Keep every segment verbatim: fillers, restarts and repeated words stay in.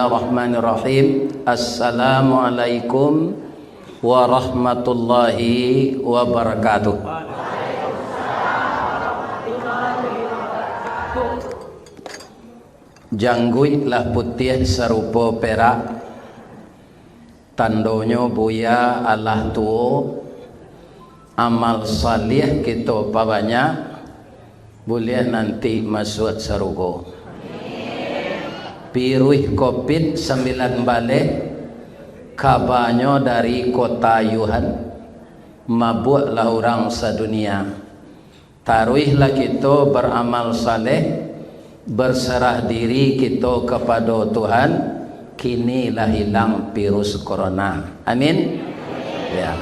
Bismillahirrahmanirrahim. Assalamualaikum warahmatullahi wabarakatuh. Jangguik lah putiah sarupo perak, tandonyo buya alah tuo, amal saliah kito pabanyak, buliah nanti masuak sarugo. Piruih covid sambilan baleh, kabanyo dari kota Yuhan, mabuaklah urang sadunia. Taruihlah kito baramal saleh, berserah diri kito kapado Tuhan, kini lah ilang virus corona. Amin. Ya.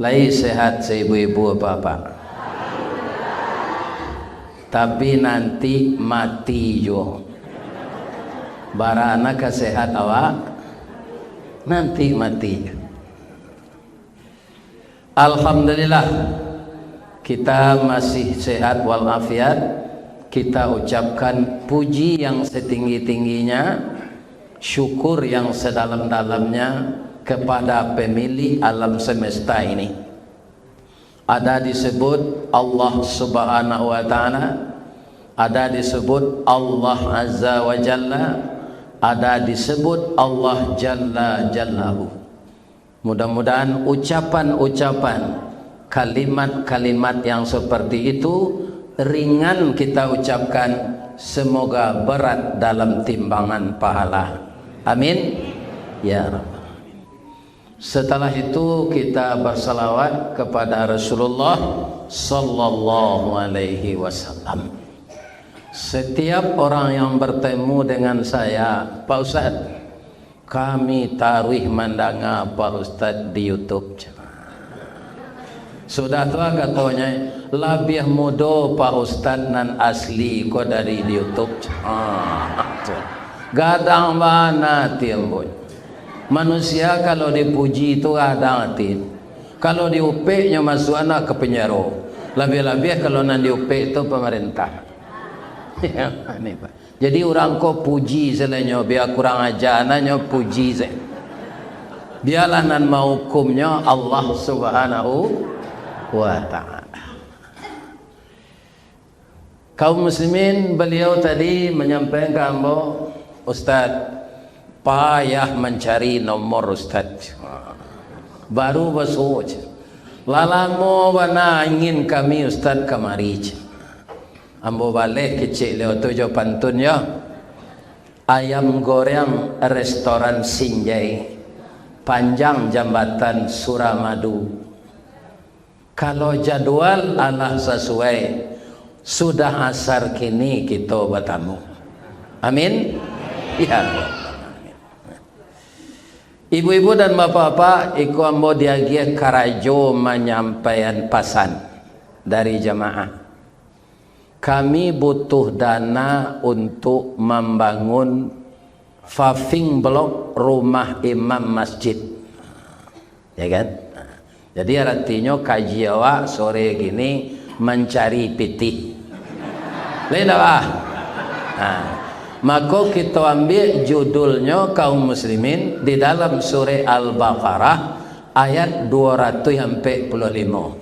Lai sehat saibu-ibu bapak-bapak. Tapi nanti mati juo. Bara nan ka sehat awak, nanti mati juo. Alhamdulillah, kita masih sehat walafiat. Kita ucapkan puji yang setinggi-tingginya, syukur yang sedalam-dalamnya kepada pemilik alam semesta ini. Ada disebut Allah Subhanahu wa Ta'ala, ada disebut Allah Azza wa Jalla, ada disebut Allah Jalla Jallahu. Mudah-mudahan ucapan-ucapan, kalimat-kalimat yang seperti itu ringan kita ucapkan, semoga berat dalam timbangan pahala. Amin. Ya Rabbal Alamin. Setelah itu kita bersalawat kepada Rasulullah sallallahu alaihi wasallam. Setiap orang yang bertemu dengan saya, "Pak Ustaz, kami taruih mandanga Pak Ustaz di YouTube." Sudah tu, ah, katonyo, "Labiah mudo Pak Ustaz nan asli ko dari di YouTube." Ah, tu. Gadang bana ati ambo. Manusia kalau dipuji tu gadang ati. Kalau diupeknyo masuak nak ka penjaro. Labiah-labiah kalau nan diupek tu pemerintah. Ini, Pak. Jadi urang ko puji salanyo, bia kurang aja nanyo puji se. Bialah nan mahukumnyo Allah Subhanahu wa Ta'ala. Kaum muslimin, beliau tadi menyampaikan ka ambo, "Ustaz, payah mencari nomor Ustaz. Baru basuo, cek. Lah lamo bana ingin kami Ustaz kamari, cek." Ambo baleh kecek liau tu jo pantun, yo. Ayam goreng restoran Sinjai, panjang jambatan Suramadu. Kalau jadwal alah sasuai, sudah asar kini kito batamu. Amin. Ya. Ibu-ibu dan bapak-bapak, iko ambo diagiah karajo manyampaian pasan dari jamaah. Kami butuh dana untuk mambangun paving block rumah imam masjid. Ya kan? Jadi, aratinyo kaji awak sore kini mancari pitih. Lain dak, Bah? Nah, mako kito ambiak judulnyo, kaum muslimin, di dalam surah Al-Baqarah ayat dua ratus ampek puluah limo.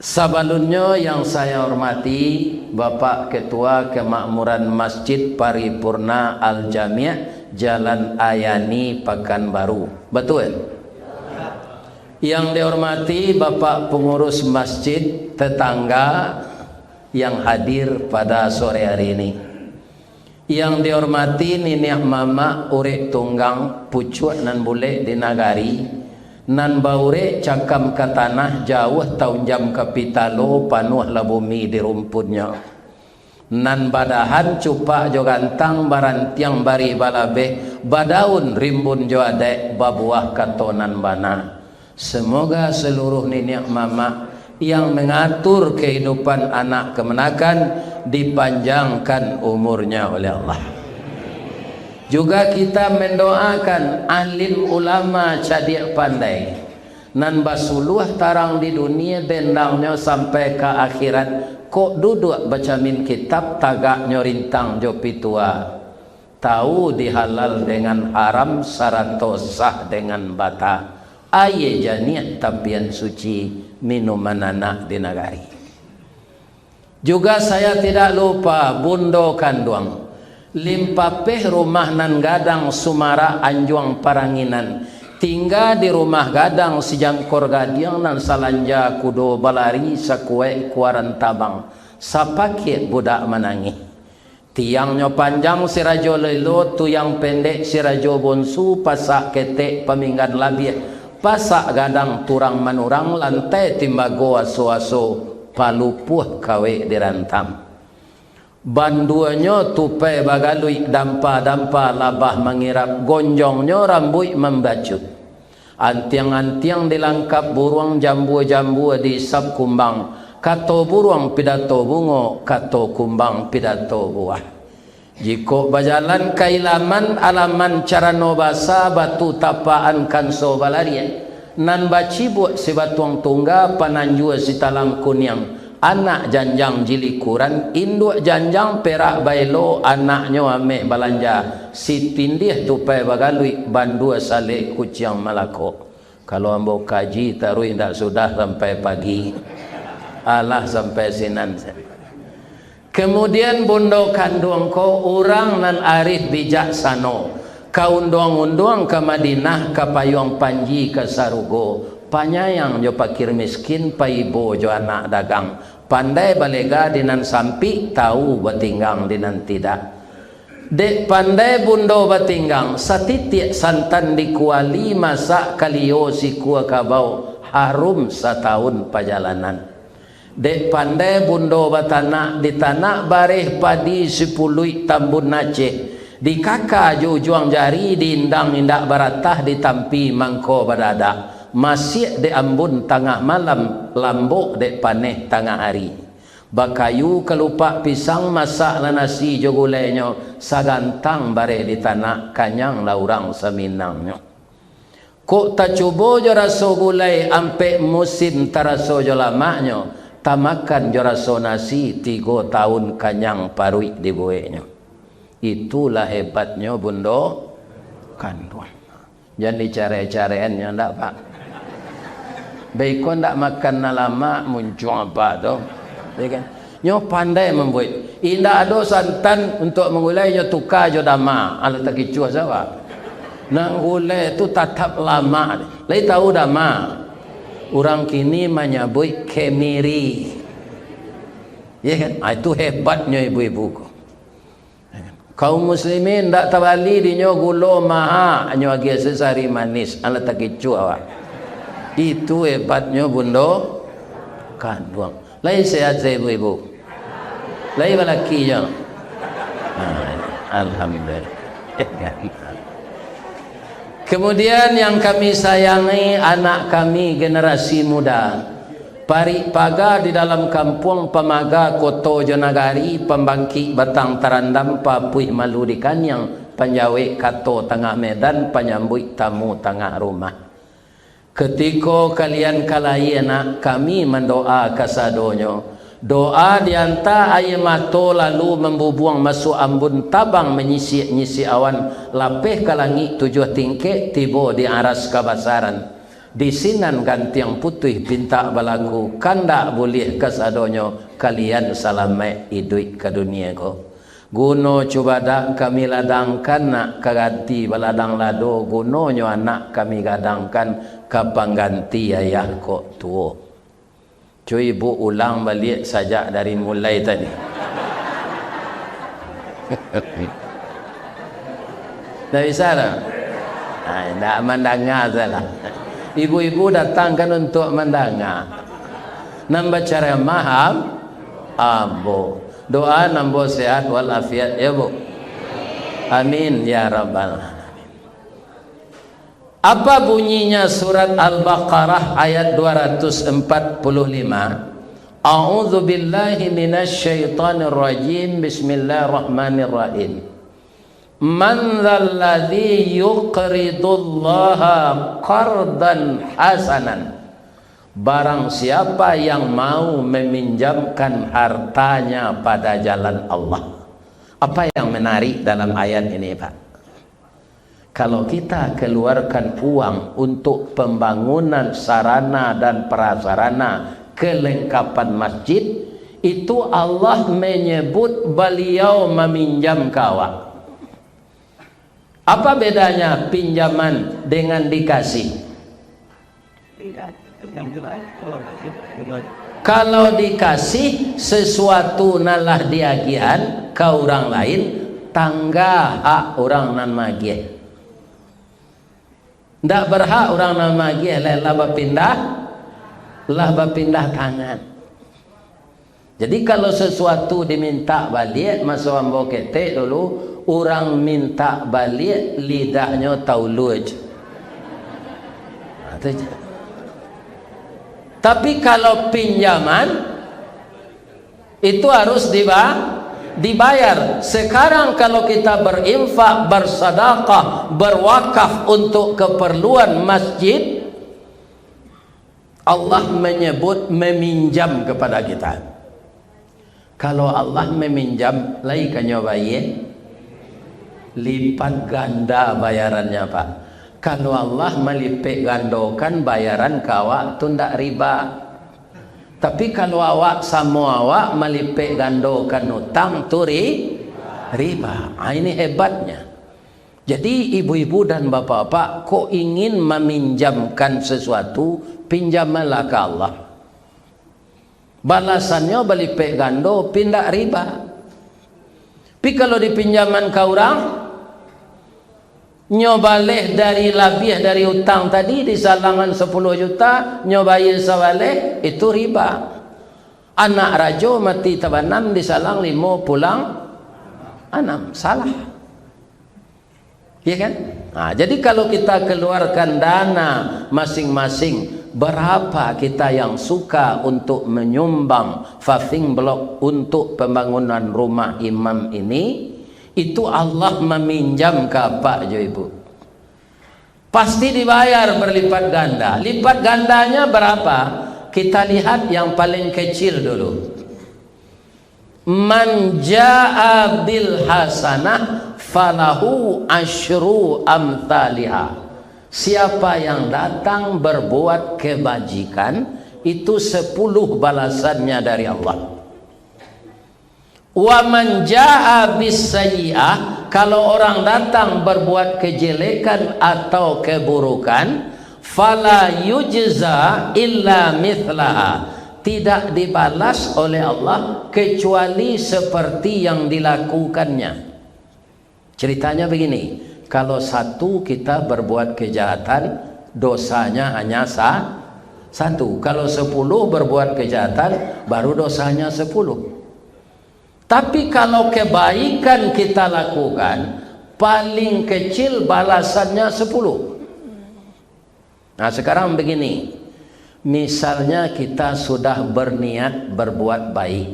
Sabalunnyo, yang saya hormati Bapak Ketua Kemakmuran Masjid Paripurna Al-Jami', Jalan Ayani, Pakanbaru. Batua? Yang dihormati Bapak Pengurus Masjid tetangga yang hadir pada sore hari ini. Yang dihormati niniak mamak urek tunggang pucuak nan bulek di nagari, nan baurek cakam ka tanah, jauah taunjam ka pitalo, panuahlah bumi di rumpunnyo. Nan badahan cupak jo gantang, barantiang barih balabeh, badaun rimbun jo adaik, babuah kato nan bana. Semoga seluruh niniak mamak yang mengatur kehidupan anak kamanakan dipanjangkan umurnya oleh Allah. Juga kita mendoakan alim ulama cadiak pandai, nan basuluah tarang di dunia, bendangnyo sampai ka akhirat, kok duduak bacamin kitab, tagaknyo rintang jo pitua. Tahu di halal dengan haram sarato sah dengan bata. Aia janiah tapian suci, minuman anak di nagari. Juga saya tidak lupa Bundo Kanduang. Limpapeh rumah nan gadang sumarak anjuang paranginan. Tingga di rumah gadang sijangkor gadiang nan salanja kudo balari sakuek kuaran tabang. Sapakiak budak manangih. Tiangnyo panjang sirajo lelo, tiang pendek sirajo bonsu, pasak ketek paminggan labiah, pasak gadang turang manurang, lantai timbago aso-aso, palupuah kawek dirantam. Banduanyo tupai bagaluik, dampa-dampa labah mangirap, gonjongnyo rambuik mambacut. Antiang-antiang dilangkap buruang, jambua-jambua diisap kumbang. Kato buruang pidato bungo, kato kumbang pidato buah. Jikok bajalan ka ilaman, alaman carano basa, batu tapaan kanso balarian. Nan bacibuak sibatuang tungga, pananjua sitalang kuniang. Anak janjang jilikuran, induak janjang perak baelo, anaknyo ameh balanja, sitindiah tupai bagaluik, bandua salek kuciang malako. Kalau ambo kaji taruih indak sudah sampai pagi. Alah sampai sinan. Kemudian Bundo Kanduang ko urang nan arif bijaksano, ka unduang-unduang ka Madinah, ka payuang panji ka sarugo, panyayang jo pakir miskin, paibo jo anak dagang, pandai balega di nan sampik, tahu batinggang di nan tidak. Dek pandai Bundo batinggang, satitiak santan di kuali, masak kalio sikua kabau, harum satahun pajalanan. Dek pandai Bundo batanak, ditanak bareh padi sipuluik tambun Aceh, dikaka jo ujuang jari, diindang indak baratah, ditampi mangko badadak, masiak dek ambun tangah malam, lambok dek paneh tangah ari. Bakayu kalupak pisang, masaklah nasi jo gulainyo, sagantang bareh ditanak, kanyanglah urang saminangnyo. Kok tacubo jo raso gulai, ampek musim taraso jo lamaknyo, tamakan jo raso nasi, tigo taun kanyang paruik dibueknyo. Itulah hebatnyo Bundo Kanduang. Jan dicarai-caraian nyo ndak, Pak. Baiko ndak makan nan lamak, muncuang apa tu? Ya kan? Nyo pandai mambuek. Indak ado santan untuak manggulai, nyo tuka jo dama. Alah takicuah sawa. Nan gulai tu tatap lamak. Lai tahu dama? Urang kini manyabuik kemiri. Ya kan? Ah, itu hebatnyo ibu-ibu ko. Kaum muslimin ndak tabali dinyo gulo maha, hanyo agiah sasari manis, alah takicuah awak. Itu hebatnyo Bundo Kanduang. Lai sehat se ibu-ibu? Lai balaki jo? Ah, alhamdulillah. Kemudian yang kami sayangi, anak kami generasi muda, parik paga di dalam kampuang, pamaga koto jo nagari, pambangkik batang tarandam, papuih malu di kaniang, panjawek kato tangah medan, panyambuik tamu tangah rumah. Ketiko kalian ka lahia nak, kami mandoa kasadonyo. Doa dianta aia mato lalu mambubuang masuak ambun, tabang manyisiak-nyisiak awan, lapeh ka langik tujuah tingkek, tibo di aras kabasaran. Di sinan gantiang putuih pintak balaku, kandak buliah kasadonyo kalian salamaik iduik ka dunia ko. Guno cubadak kami ladangkan nak ka ganti baladang lado, gunonyo anak kami gadangkan ka pangganti ayah kok tuo. Cu, ibu ulang baliak sajak dari mulai tadi. Ndak bisa doh? Ai, ndak mandanga salah. Ibu-ibu datang kan untuak mandanga. Nan bacaramah am-, ambo. Doa nan ambo sehat wal afiat, ya, Bu? Amin, ya rabbal alamin. Apa bunyinya surat Al-Baqarah ayat dua ratus empat puluh lima? A'udzubillahi minasyaitonirrajim. Bismillahirrahmanirrahim. Man dzalladzi yuqridullaha qardan hasanan. Barang siapa yang mau meminjamkan hartanya pada jalan Allah. Apa yang menarik dalam ayat ini, Pak? Kalau kita keluarkan uang untuk pembangunan sarana dan prasarana kelengkapan masjid, itu Allah menyebut Beliau meminjam ka awak. Apa bedanya pinjaman dengan dikasih? Kalau dikasih sesuatu nan lah diagiahan ka urang lain, tangga hak urang nan maagiah. Ndak berhak urang nan maagiah lai, lah bapindah, lah bapindah tangan. Jadi, kalau sesuatu dimintak baliak, maso ambo ketek dulu, urang mintak baliak, lidahnyo taulua je. Nah, tu je. Tapi, kalau pinjaman, itu harus diba-, dibayar. Sekarang, kalau kita berinfak, bersedekah, berwakaf untuk keperluan masjid, Allah menyebut meminjam kepada kita. Kalau Allah meminjam, lai ka nyo bayia? Lipat ganda bayarannyo, Pak. Kalau Allah malipek gandokan bayaran ka awak, tu ndak riba. Tapi kalau awak samo awak malipek gandokan utang, tu ri-, riba. Ah, ini hebatnya. Jadi, ibu-ibu dan bapak-bapak, kok ingin maminjamkan sesuatu, pinjamanlah ka Allah. Balasannyo balipek gando, pindak riba. Tapi kalau dipinjaman ka urang, nyo baleh dari, labiah dari utang tadi, disalangan sapuluah juta, nyo bayia sabaleh, itu riba. Anak rajo mati tabanam, disalang limo pulang anam, salah. Ya kan? Nah, jadi kalau kita keluarkan dana masing-masing, berapa kita yang suka untuk menyumbang paving block untuk pembangunan rumah imam ini, itu Allah meminjam ka apak jo ibu. Pasti dibayar berlipat ganda. Lipat gandanya berapa? Kita lihat yang paling kecil dulu. "Man jaa bil hasanah falahu asyru amtsaliha." Siapa yang datang berbuat kebajikan, itu sepuluh balasannya dari Allah. "Wa man jaa bis sayyi'ah," kalau orang datang berbuat kejelekan atau keburukan, "fala yujza illa mithlaha," tidak dibalas oleh Allah kecuali seperti yang dilakukannya. Ceritanya begini, kalau satu kita berbuat kejahatan, dosanya hanya sa-, satu. Kalau sepuluh berbuat kejahatan, baru dosanya sepuluh. Tapi kalau kebaikan kita lakukan, paling kecil balasannya sepuluh. Nah, sekarang begini, misalnya kita sudah berniat berbuat baik,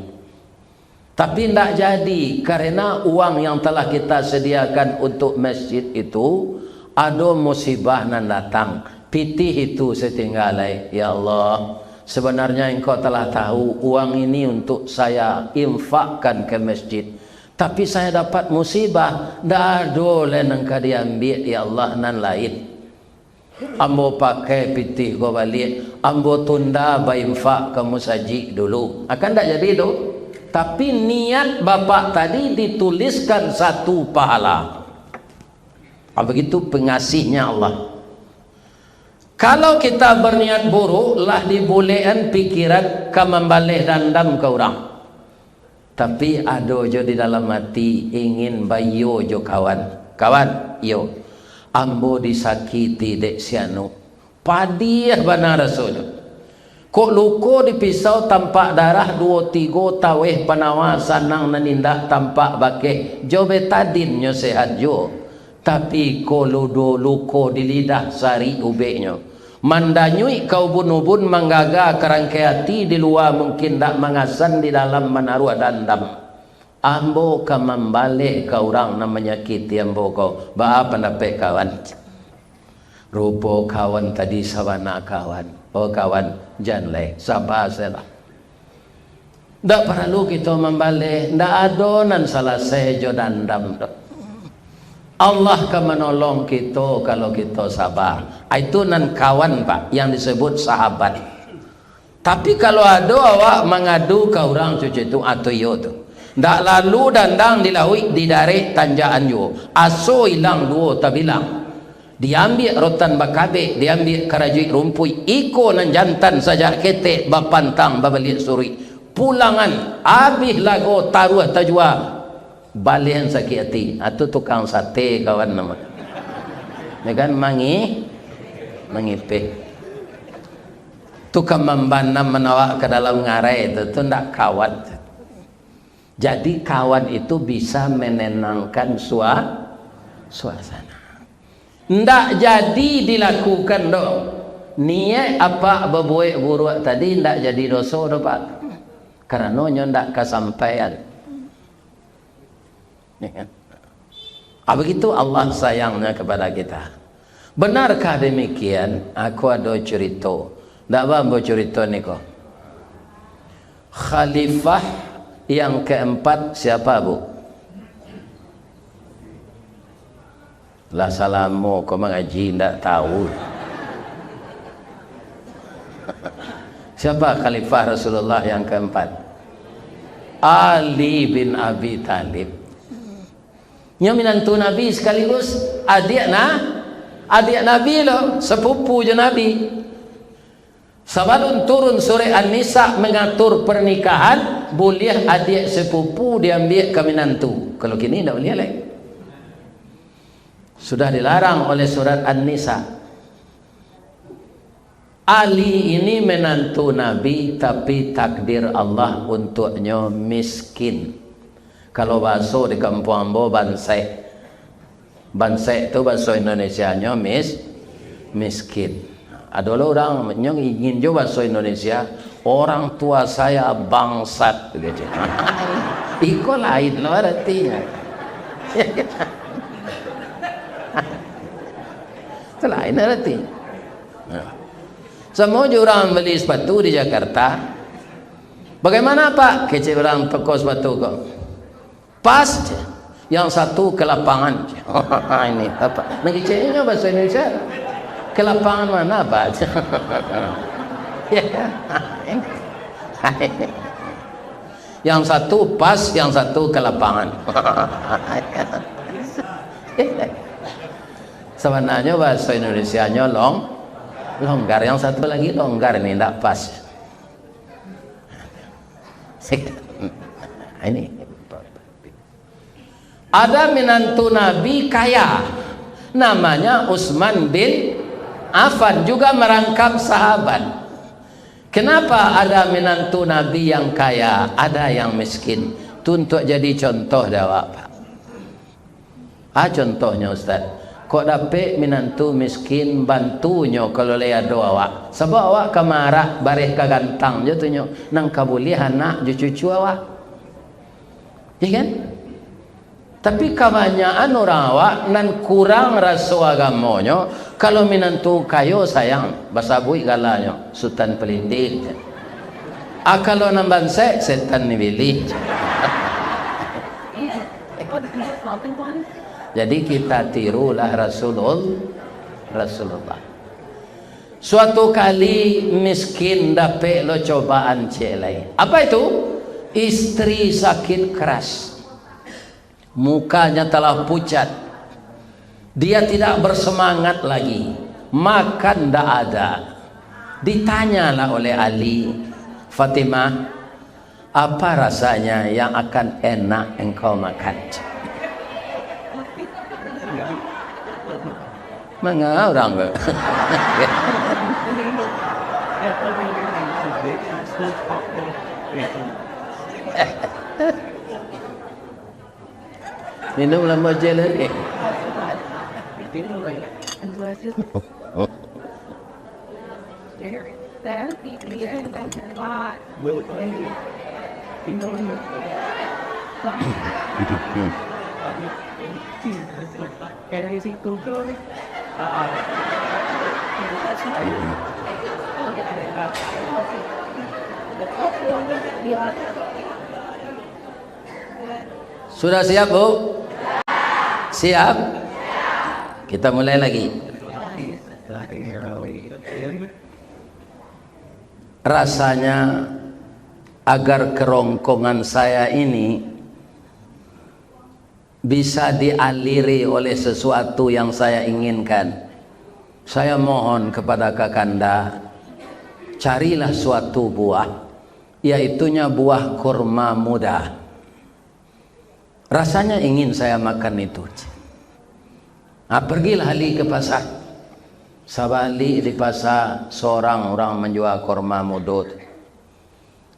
tapi ndak jadi, karena uang yang telah kita sediakan untuk masjid itu, ado musibah nan datang, pitih itu satingga lai. Ya Allah, sebenarnya Engkau telah tahu uang ini untuk saya infakkan ke masjid, tapi saya dapat musibah, ndak ado lai nan ka diambiak, ya Allah, nan lain. Ambo pakai pitih ko baliak, ambo tunda bainfak ka musajik dulu. Akan ndak jadi tu. Tapi niat bapak tadi dituliskan satu pahala. Ah, begitu pengasihnya Allah. Kalau kita berniat buruk, lah dibulekan pikiran ka mambaleh dandam ka urang. Tapi ado jo di dalam ati ingin baiyo jo kawan. "Kawan, iyo, ambo disakiti dek si anu. Padiah bana rasonyo. Kok luko di pisau tampak darah, duo tigo taweh panawa sanang nan indak tampak bakeh, jo betadin nyo sehat juo. Tapi ko ludo luko di lidah sarik ubeknyo. Mandanyuik ka ubun-ubun, manggaga ka rangkai ati, di lua mungkin ndak mangasan, di dalam manaruah dandam. Ambo ka mambaleh ka urang nan manyakiti ambo ko. Baa pandapek kawan?" Rupo kawan tadi sabana kawan. "Oh kawan, jan lai, saba sajolah. Ndak paralu kito mambaleh, ndak ado nan salasai jo dandam tu. Allah ka manolong kito kalau kito saba. Ah, itu nan kawan, Pak, yang disebut sahabat. Tapi kalau ado awak mangadu ka urang cucu tu, atau iyo tu. Ndak lalu dandang di lauik, di darek tanjakan juo. Aso ilang duo tabilang. Diambiak rotan bakabek, diambiak karajuik rumpuik, iko nan jantan sajak ketek, bapantang babaliak suruik. Pulangan, abih lago taruah tajua, balian sakik ati. Atu tukang sate kawan nama. Ya kan, mangi-, mangipeh. Tukang mambanam manawak ka dalam ngarai tu, tu ndak kawan. Jadi, kawan itu bisa menenangkan sua-, suasana. Ndak jadi dilakukan doh. Niaik apak babuek buruak tadi ndak jadi doso doh, Pak. Karano nyo ndak kasampaian. Ya kan? Ah, begitu Allah sayangnya kepada kita. Benarkah demikian? Aku ado curito. Ndak ba ambo curito niko. Khalifah yang keempat siapa, Bu? Lah salamo ko mangaji ndak tahu. Siapa khalifah Rasulullah yang keempat? Ali bin Abi Thalib. Nyo minantu Nabi sekaligus adiak na-, adiak Nabi lo, sepupu jo Nabi. Sabalun turun surek An-Nisa mangatur pernikahan, buliah adiak sepupu diambiak ka minantu. Kalau kini ndak buliah lai. Sudah dilarang oleh surat An-Nisa. Ali ini menantu Nabi, tapi takdir Allah untuknyo miskin. Kalau bahaso di kampuang ambo, bansek. Bansek tu bahaso Indonesianyo mis-, miskin. Ado lo urang nyo ingin jo bahaso Indonesia, "Orang tua saya bangsat," gitu. Iko lain lo aratinyo. Itu lain arati. Nah. Samo jo urang bali sepatu di Jakarta. "Bagaimana, Pak?" kecek urang toko sepatu ko. "Pas," cek. "Yang satu kelapangan," cek. Ini apa? Nan keceknyo bahaso Indonesia. "Kelapangan mana, Pak?" Ya kan? Yang satu pas, yang satu kelapangan. Sabananyo bahaso Indonesianyo long-, longgar, yang satu lagi longgar, ini ndak pas. Ini. Ada minantu Nabi kaya, namanya Utsman bin Affan, juga merangkap sahabat. Kenapa ada minantu Nabi yang kaya, ada yang miskin? Tu untuak jadi contoh dek awak, Pak. Ah, contohnyo, Ustaz. Kok dapek minantu miskin, bantunyo kalau lai ado awak. Sabab awak ka maarak bareh ka gantang jo tu nyo, nan ka buliah anak jo cucu awak. Iya kan? Tapi kabanyakan urang awak nan kurang raso agamonyo, kalau minantu kayo sayang, basabuik galanyo, Sutan Pelindik. Ah, kalau nan bansek, setan ni bilih. Jadi kita tirulah Rasulul-, Rasulullah. Suatu kali miskin dapek lo cobaan ciek lai. Apa itu? Istri sakit keras. Mukanya telah pucat. Dia tidak bersemangat lagi. Makan ndak ada. Ditanyalah oleh Ali, "Fatimah, apa rasanya yang akan enak engkau makan?" Manga urang tu. Minum lamo je lah ni. Sudah siap, Bu? Siap? Kita mulai lagi. Rasanya, agar kerongkongan saya ini bisa dialiri oleh sesuatu yang saya inginkan, saya mohon kepada Kakanda, carilah suatu buah, yaitunya buah kurma muda. Rasanya ingin saya makan itu. Ah, pergilah Ali ke pasar. Sabalik di pasar, seorang urang manjua kurma mudo tu.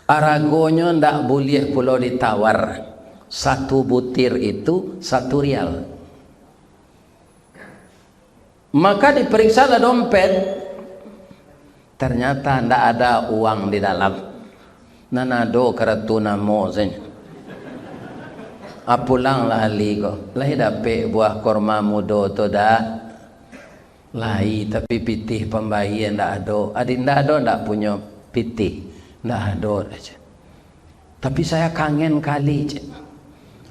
Aragonyo ndak buliah pulo ditawar. Satu butir itu satu rial. Maka diperiksalah dompet, ternyata ndak ada uang di dalam. Nan ado karatu namo sajo. Ah, pulanglah Ali ko. Lai dapek buah kurma mudo tu, dak? Lai, tapi pitih pambayia ndak ado. Adi ndak ado, ndak punyo pitih. Ndak ado, dah, cek. Tapi saya kangen kali, cek.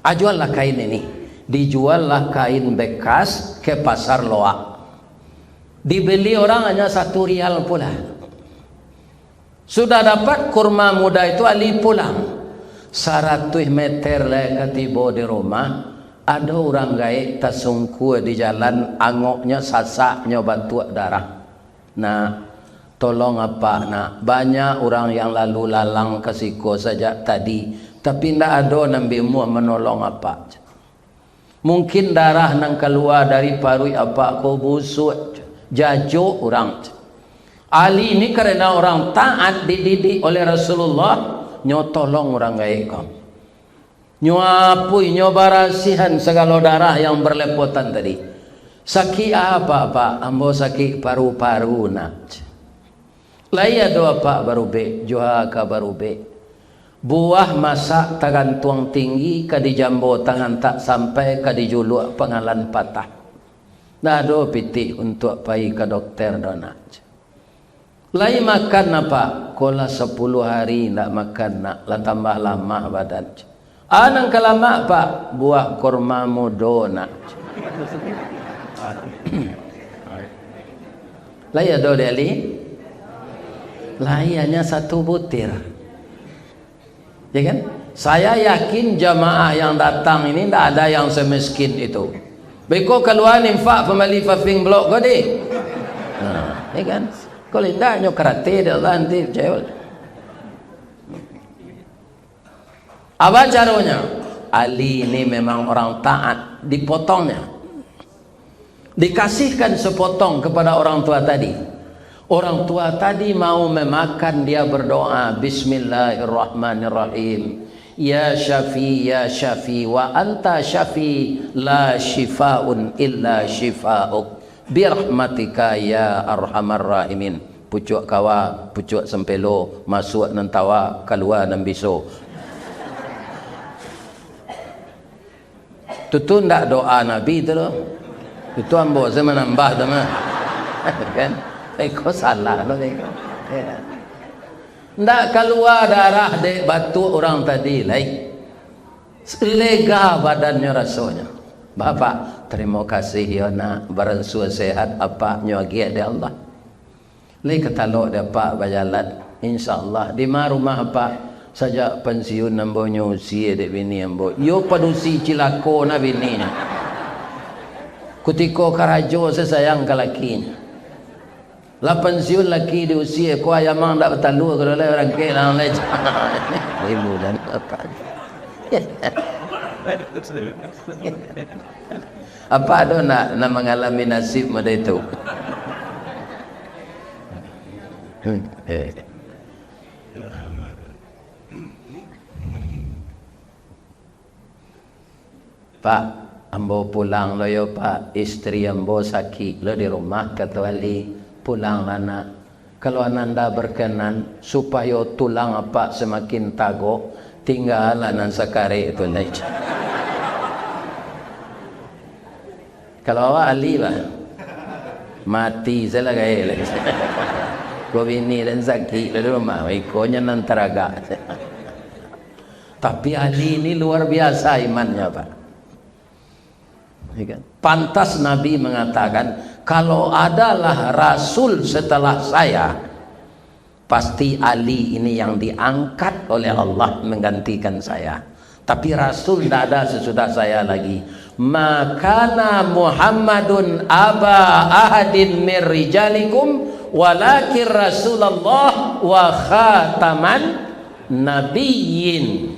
Ah, juallah kain ini. Dijuallah kain bekas ke Pasar Loak. Dibeli orang hanya satu rial pula. Sudah dapat kurma muda itu, Ali pulang. Saratuih meter lai ka tibo di rumah, ado urang gaek tasungkua di jalan, angoknyo sasak, nyo batuak darah. Nak, tolong apak, nak. Banyak urang yang lalu lalang ka siko sajak tadi, tapi ndak ado nan bi amuah manolong apak. Mungkin darah nan kalua dari paruik apak ko busuak, jajok urang. Ali ni karena orang taat dididik oleh Rasulullah, nyo tolong urang gaek ko. Nyo apuih, nyo barasiahan sagalo darah yang berlepotan tadi. Sakik apa, Pak? Ambo sakik paru-paru, nak. Lai ado apak barubek, jua ka barubek. Buah masak tagantuang tinggi, ka dijambo tangan tak sampai, ka dijuluak pangalan patah. Ndak ado pitih untuak pai ka dokter doh, nak. Lai makan apak? Ko lah sapuluah hari ndak makan, nak, lah tambah lamah badan. Ah, nan ka lamak, Pak? Buah kurma mudo, nak. Lai ado di Ali? Lai, hanya satu butir. Ya kan? Saya yakin jamaah yang datang ini ndak ada yang semiskin itu. Beko kalua infak pambali paving blok ko deh. Nah, ya kan? Kalau indak, nyo karate dek Allah nanti, cewek. Apa caronyo? Ali ini memang orang taat, dipotongnyo. Dikasihkan sepotong kepada orang tua tadi. Orang tua tadi mau memakan, dia berdoa, "Bismillahirrahmanirrahim. Ya Syafi, ya Syafi, wa anta Syafi, la syifaun illa syifauk. Birahmatika ya arhamar rahimin." Pucuak kawa, pucuak sampelo, masuak nan tawa, kalua nan biso. Tu, tu ndak doa Nabi tu doh. Itu ambo sajo manambah tu mah. Kan? Iko salah lo iko. Ya. Ndak kalua darah dek batuak urang tadi lai. Lega badannyo rasonyo. Bapak, tarimo kasih yo nak, baransua sehat apak nyo agiah dek Allah. Lai ka talok dek apak bajalan. Insya Allah, di ma rumah apak? Sajak pansiun ambo nyo usie dek bini ambo. Iyo padusi cilako na bininyo. Kutiko karajo se sayang ka lakinyo. Lah pansiun laki diusie, ko ayam ang ndak batalua, kalau lai urang kek lah, lai. Ibu dan bapak. Apa ado nak, nak mangalami nasib model itu? Eh. "Pak, ambo pulang lo yo, Pak. Istri ambo sakik lo di rumah," kato Ali. "Pulanglah, nak. Kalau ananda berkenan, supayo tulang apak samakin tagok, tinggalah nan sakarek tu lai." Kalau awak Ali, bah, mati sajolah gaek lai. Ko bini den sakik lo di rumah, ikonyo nan taragak. Tapi Ali ini luar biasa imannya, Pak. Ya kan? Pantas Nabi mengatakan, "Kalau adalah rasul setelah saya, pasti Ali ini yang diangkat oleh Allah menggantikan saya. Tapi rasul ndak ada sesudah saya lagi. Ma kana Muhammadun aba ahadin mir rijalikum, walakin Rasulullah wa khataman nabiyyin."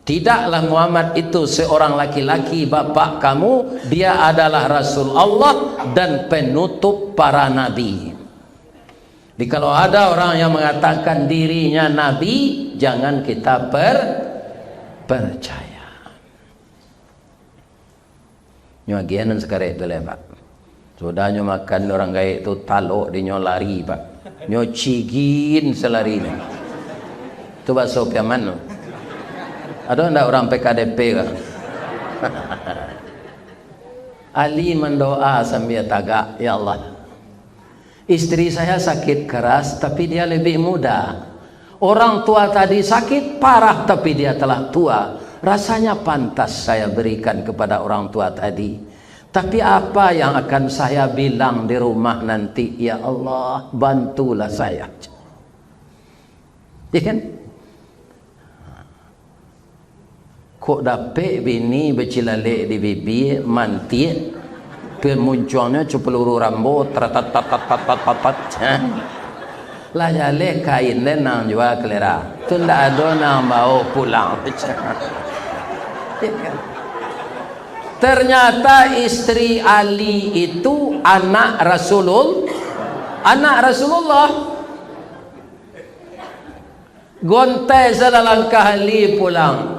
Tidaklah Muhammad itu seorang laki-laki bapak kamu, dia adalah Rasul Allah dan penutup para nabi. Jadi, kalau ada orang yang mengatakan dirinya nabi, jangan kita per-, percaya. Nyo agiahan sakarek tu lai, Pak. Sudah nyo makan urang gaek tu, talok di nyo lari, Pak. Nyo cigin salari nyo. Tu baso Piaman tu. Ado ndak urang P K D P ka? Ali mandoa sambia tagak, "Ya Allah, istri saya sakit keras, tapi dia lebih muda. Orang tua tadi sakit parah, tapi dia telah tua. Rasanya pantas saya berikan kepada orang tua tadi. Tapi apa yang akan saya bilang di rumah nanti? Ya Allah, bantulah saya." Ya kan? Kok dapek bini bacilalek di bibia, mantiak, pamuncuangnyo capeluru rambo, taratat, tatat, tatat, tatat, ha? Lah jaleh kain den nan jua kalera. Tu ndak ado nan bao pulang. Ternyata istri Ali itu anak Rasulul-, anak Rasulullah. Gontai salah langkah Ali pulang.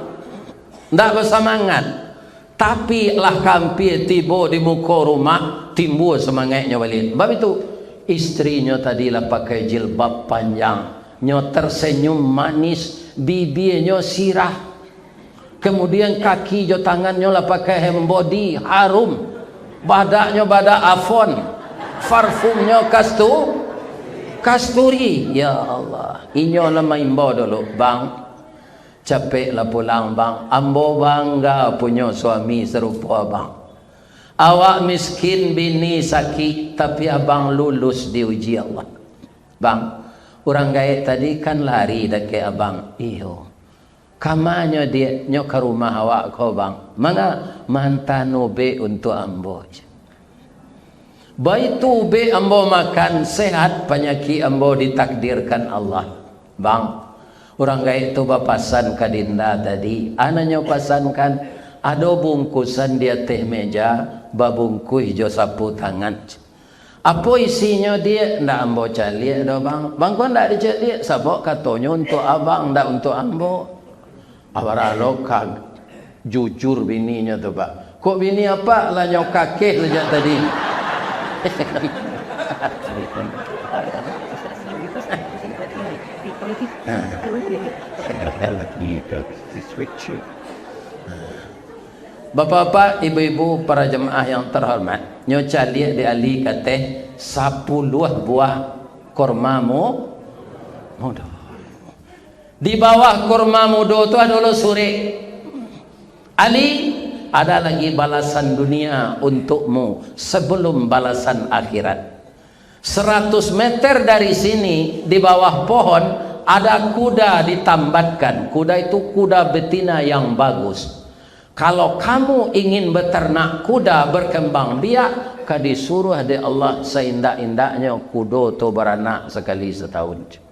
Ndak basamangat. Tapi lah ka ampia tibo di muko rumah, timbua samangaiknyo baliak. Bab itu, istrinyo tadi lah pakai jilbab panjang. Nyo tersenyum manis, bibianyo sirah. Kemudian kaki jo tangannyo lah pakai hand body, harum. Badaknyo badak Avon. Parfumnyo kastu-, kasturi. Ya Allah. Inyo lah maimbau dulu, "Bang, capeklah pulang, Bang. Ambo bangga punyo suami sarupo Abang. Awak miskin, bini sakik, tapi Abang lulus diuji Allah. Bang, urang gaek tadi kan lari dakek Abang." "Iyo." "Kamanyo, Diak?" "Nyo ka rumah awak ko, Bang." "Manga?" "Maanta ubek untuak ambo." "Baitu ubek ambo makan, sehat panyakik ambo ditakdirkan Allah." "Bang, urang gaek tu bapasan ka Dinda tadi." "A nan nyo pasankan?" "Ado bungkusan di ateh meja, babungkuih jo sapu tangan." "Apo isinyo, Diak?" "Ndak ambo caliak doh, Bang." "Bang ko ndak dicaliak, sabab katonyo untuak Abang, ndak untuak ambo." Abara lo ka jujur bininyo tu, Pak. "Kok bini apak lah nyo kakeh sajak tadi?" Bapak-bapak, ibu-ibu, para jamaah yang terhormat, nyo caliak di Ali kateh sapuluah buah kurma mu-, mudo. Di bawah kurma mudo tu ado lo surek, "Ali, ada lagi balasan dunia untukmu sebelum balasan akhirat." Seratus meter dari sini, di bawah pohon, ada kuda ditambatkan. Kuda itu kuda betina yang bagus. Kalau kamu ingin beternak kuda berkembang biak, ka disuruah dek Allah saindak-indaknyo kudo tu baranak sakali satahun.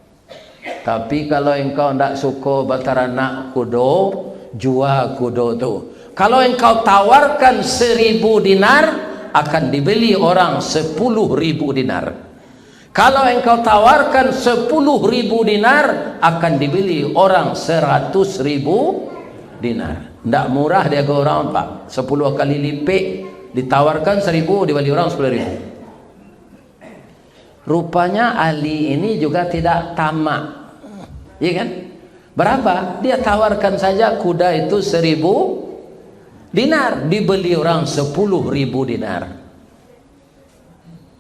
Tapi kalau engkau ndak suko bataranak kudo, jua kudo tu. Kalau engkau tawarkan seribu dinar, akan dibeli orang sepuluh ribu dinar. Kalau engkau tawarkan sepuluh ribu dinar, akan dibeli orang seratus ribu dinar. Ndak murah diago orang, Pak. Sepuluh kali lipek, ditawarkan seribu, dibeli orang sepuluh ribu. Rupanya Ali ini juga tidak tamak. Iya kan? Berapa? Dia tawarkan saja kuda itu seribu dinar, dibeli orang sepuluh ribu dinar.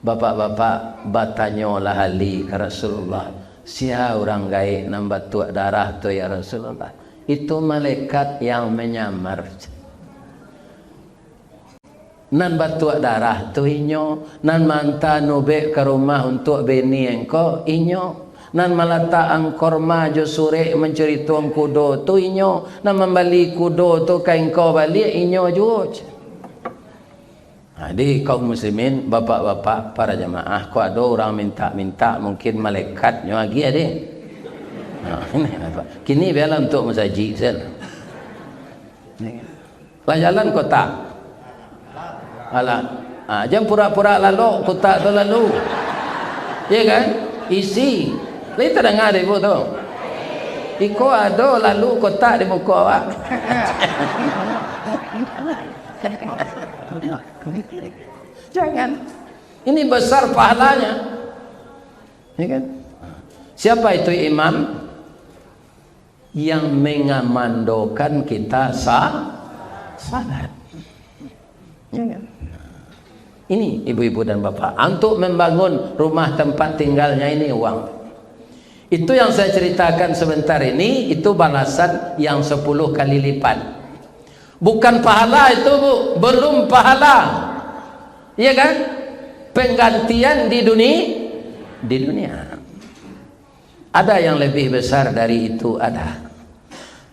Bapak-bapak, batanyolah Ali ka Rasulullah, "Sia urang gaek nan batuak darah tu, ya Rasulullah?" Itu malaikat yang menyamar. Nan batuak darah tu inyo, nan maanta ubek ka rumah untuak bini engkau inyo, nan malatak angkorma jo surek mancurituang kudo tu inyo, nan mambali kudo tu ka engkau baliak inyo juo. Jadi, kaum muslimin, bapak-bapak, para jamaah, kok ado urang mintak-mintak, mungkin malaikatnyo agiah deh. Ha, ini apa? Kini bialah untuak musajik sajo. Lah jalan kotak. Alah. Ha, jan pura-pura lalok kotak tu lalu. Iya kan? Isi. Lai tadanga dek ibu tu? Iko ado lalu kotak di muko awak. Jangan. Ini besar pahalanya. Ya kan? Siapa itu imam? Yang mengamandokan kita sa-, salat. Ya kan? Ini ibu-ibu dan bapak, untuk membangun rumah tempat tinggalnya ini uang. Itu yang saya ceritakan sebentar ini, itu balasan yang sepuluh kali lipat. Bukan pahala itu, Bu, belum pahala. Iya kan? Penggantian di duni-, di dunia. Ada yang lebih besar dari itu, ada.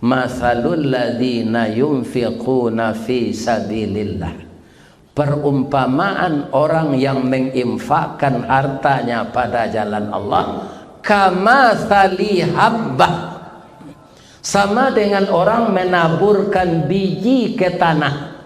Masalul ladzina yunfiquna fi sabilillah. Perumpamaan orang yang menginfakkan hartanya pada jalan Allah, kama sali habbah, sama dengan orang menaburkan biji ke tanah.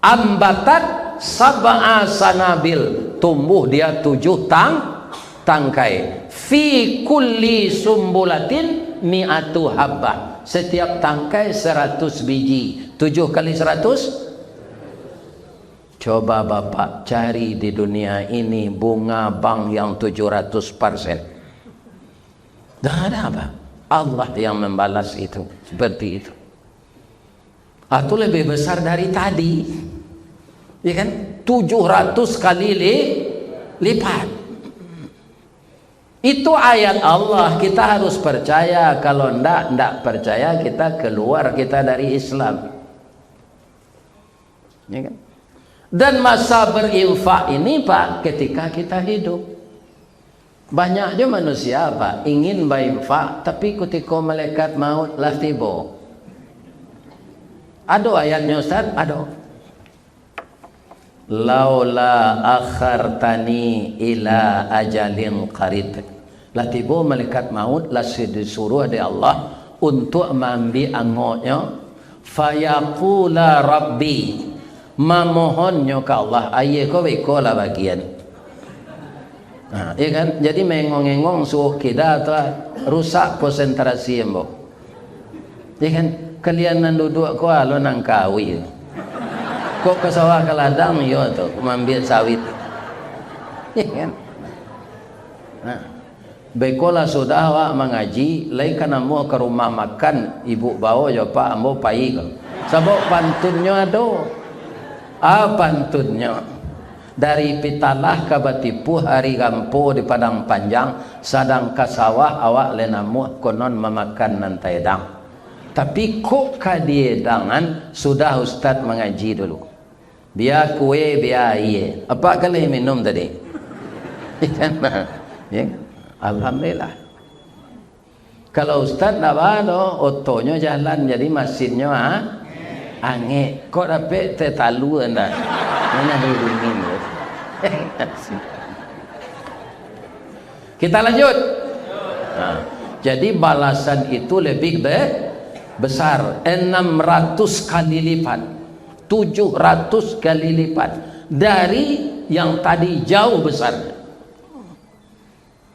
Ambatat sab'a sanabil, tumbuh dia tujuh tang-, tangkai. Fi kulli sumbulatin mi'atu habbah, setiap tangkai seratus biji. Tujuh kali seratus? Coba Bapak cari di dunia ini bunga bank yang tujuh ratus persen. Dah ada apa? Allah yang membalas itu, seperti itu. Ah, itu lebih besar dari tadi. Ya kan? Tujuh ratus kali li-, lipat. Itu ayat Allah, kita harus percaya. Kalau ndak, ndak percaya, kita keluar kita dari Islam. Ya kan? Dan masa berinfak ini, Pak, ketika kita hidup. Banyak jo manusia, Pak, ingin bainfak, tapi kutiko malaikat maut lah tibo. Ado ayatnyo, Ustaz? Ado. "Laula akhartani ila ajalin qarib." Lah tibo malaikat maut, lah si-, disuruh dek Allah untuak maambiak angoknyo, "Fayaqula Rabbi," mamohonnyo ka Allah, "Aie ko beko lah bagian." Nah, iya kan? Jadi mengong-engong suok kida tu lah, rusak konsentrasi ambo. Iya kan? Kalian nan duduak ko alo nan kawi. Kok ka sawah ka ladang, iyo tu, mambiak sawit. Iya kan? Nah. Bekolah sudah awak mangaji, lai ka namuah ka rumah makan, ibu bao jo pak ambo pai ko. Sabab pantunnyo ado. Ah, pantunnyo. Dari Pitalah ka Batipuah ari Gampo di Padang Panjang, sadang ka sawah awak lai namuah konon mamakan nan taedang. Tapi kok ka diedangan, sudah ustad mangaji dulu. Bia kue, bia aie. Apak ka lai minum tadi? Ya. Alhamdulillah. Kalau ustad ndak ba doh, otonyo jalan, jadi masinnyo, ha? Angek. Kok dapek teh talua ndak? Mana dingin tu. Kita lanjut. Nah, jadi balasan itu lebih be-, besar, enam ratus kali lipat, tujuh ratus kali lipat dari yang tadi jauh besar.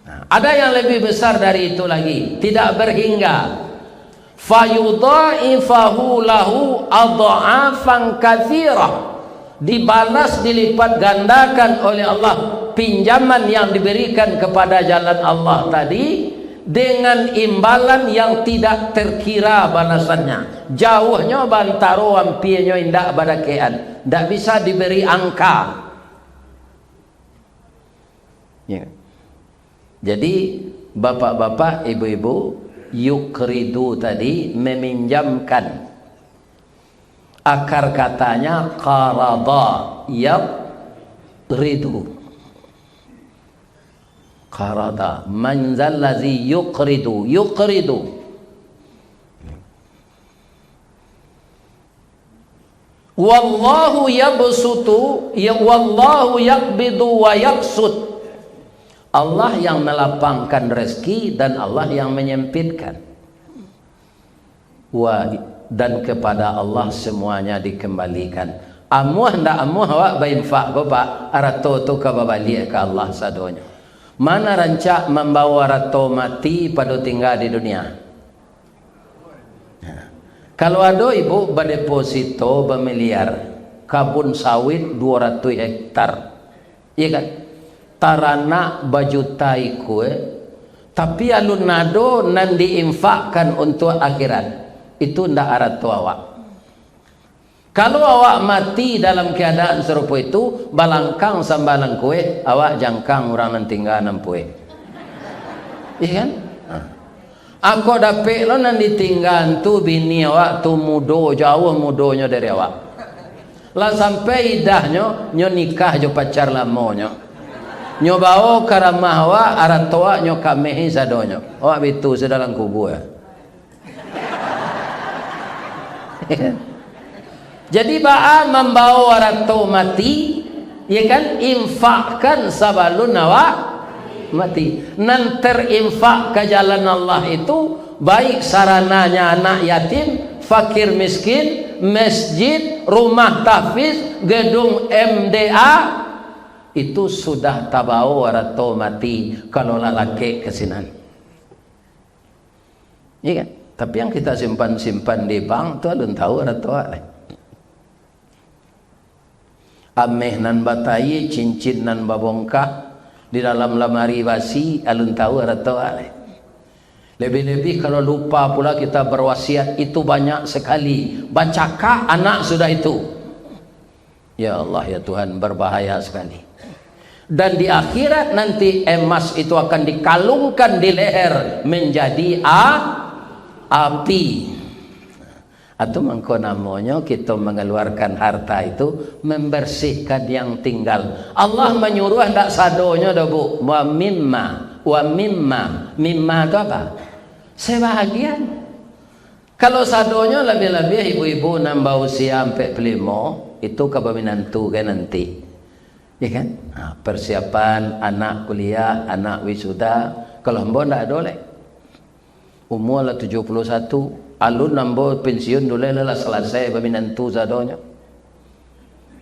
Nah, ada yang lebih besar dari itu lagi, tidak berhingga. Fayudha'ifahu lahu adha'afan katsirah. Dibalas, dilipat gandakan oleh Allah pinjaman yang diberikan kepada jalan Allah tadi dengan imbalan yang tidak terkira balasannya. Jauhnyo bantaro, ampienyo indak badakean. Ndak bisa diberi angka. Ya. Jadi, bapak-bapak, ibu-ibu, Yuqridu tadi meminjamkan. Akar katanya qarada, yaqridu. Qarada. Man zallazi yuqridu, yuqridu. Wallahu yabsutu, ya, wallahu yaqbidu wa yabsut. Allah yang melapangkan rezeki dan Allah yang menyempitkan. Wa, dan kepada Allah semuanya dikembalikan. Amuah ndak amuah awak bainfak ko, Pak, arato tu ka babaliak ka Allah sadonyo. Mana rancak mambawa arato mati pado tingga di dunia? Nah, kalau ado ibu badeposito bamiliar, kabun sawit duo ratuih hektar, iya kan? Taranak bajuta ikua, tapi alun ado nan diinfakkan untuak akhirat, itu ndak arato awak. Kalau awak mati dalam keadaan sarupo itu, balangkang sambalang kueh, awak jangkang urang nan tingga nan pueh. Iya kan? Ha. Ako dapek lo nan ditinggaan tu, bini awak tu mudo, jauah mudonyo dari awak. Lah sampai idahnyo, nyo nikah jo pacar lamonyo. Nyo bawo ka ramah awak, arato awak nyo kamehi sadonyo. Awak bitu sudah dalam kubua. Jadi, baa mambawo arato mati, ya kan, infakkan sabalun awak mati. Nan terinfak ka jalan Allah itu, baik sarananya anak yatim, fakir miskin, masjid, rumah tahfiz, gedung M D A, itu sudah tabawo arato mati, kalau lah lakek ka sinan. Iya kan? Tapi yang kita simpan-simpan di bank tu alun tahu arato awak lai. Ameh nan batayie, cincin nan babongkah, di dalam lamari basi, alun tahu arato awak lai. Lebih-lebih kalau lupa pula kita berwasiat, itu banyak sekali. Bacakak anak sudah itu. Ya Allah, ya Tuhan, berbahaya sekali. Dan di akhirat nanti emas itu akan dikalungkan di leher menjadi a-, api. Atau mangko namonyo kito mengeluarkan harta itu membersihkan yang tinggal. Allah menyuruh ndak sadonyo doh, Bu. Wa mimma, wa mimma. Mimma tu apa? Sebahagian. Kalau sadonyo, labiah-labiah ibu-ibu nan bausia ampek puluah limo, itu ka baminantu kan nanti. Ya kan? Ha, persiapan anak kuliah, anak wisuda, kalau ambo ndak ado lai. Umua lah tujuah puluah satu, alun ambo pensiun dulu lah, lah salasai baminantu sadonyo.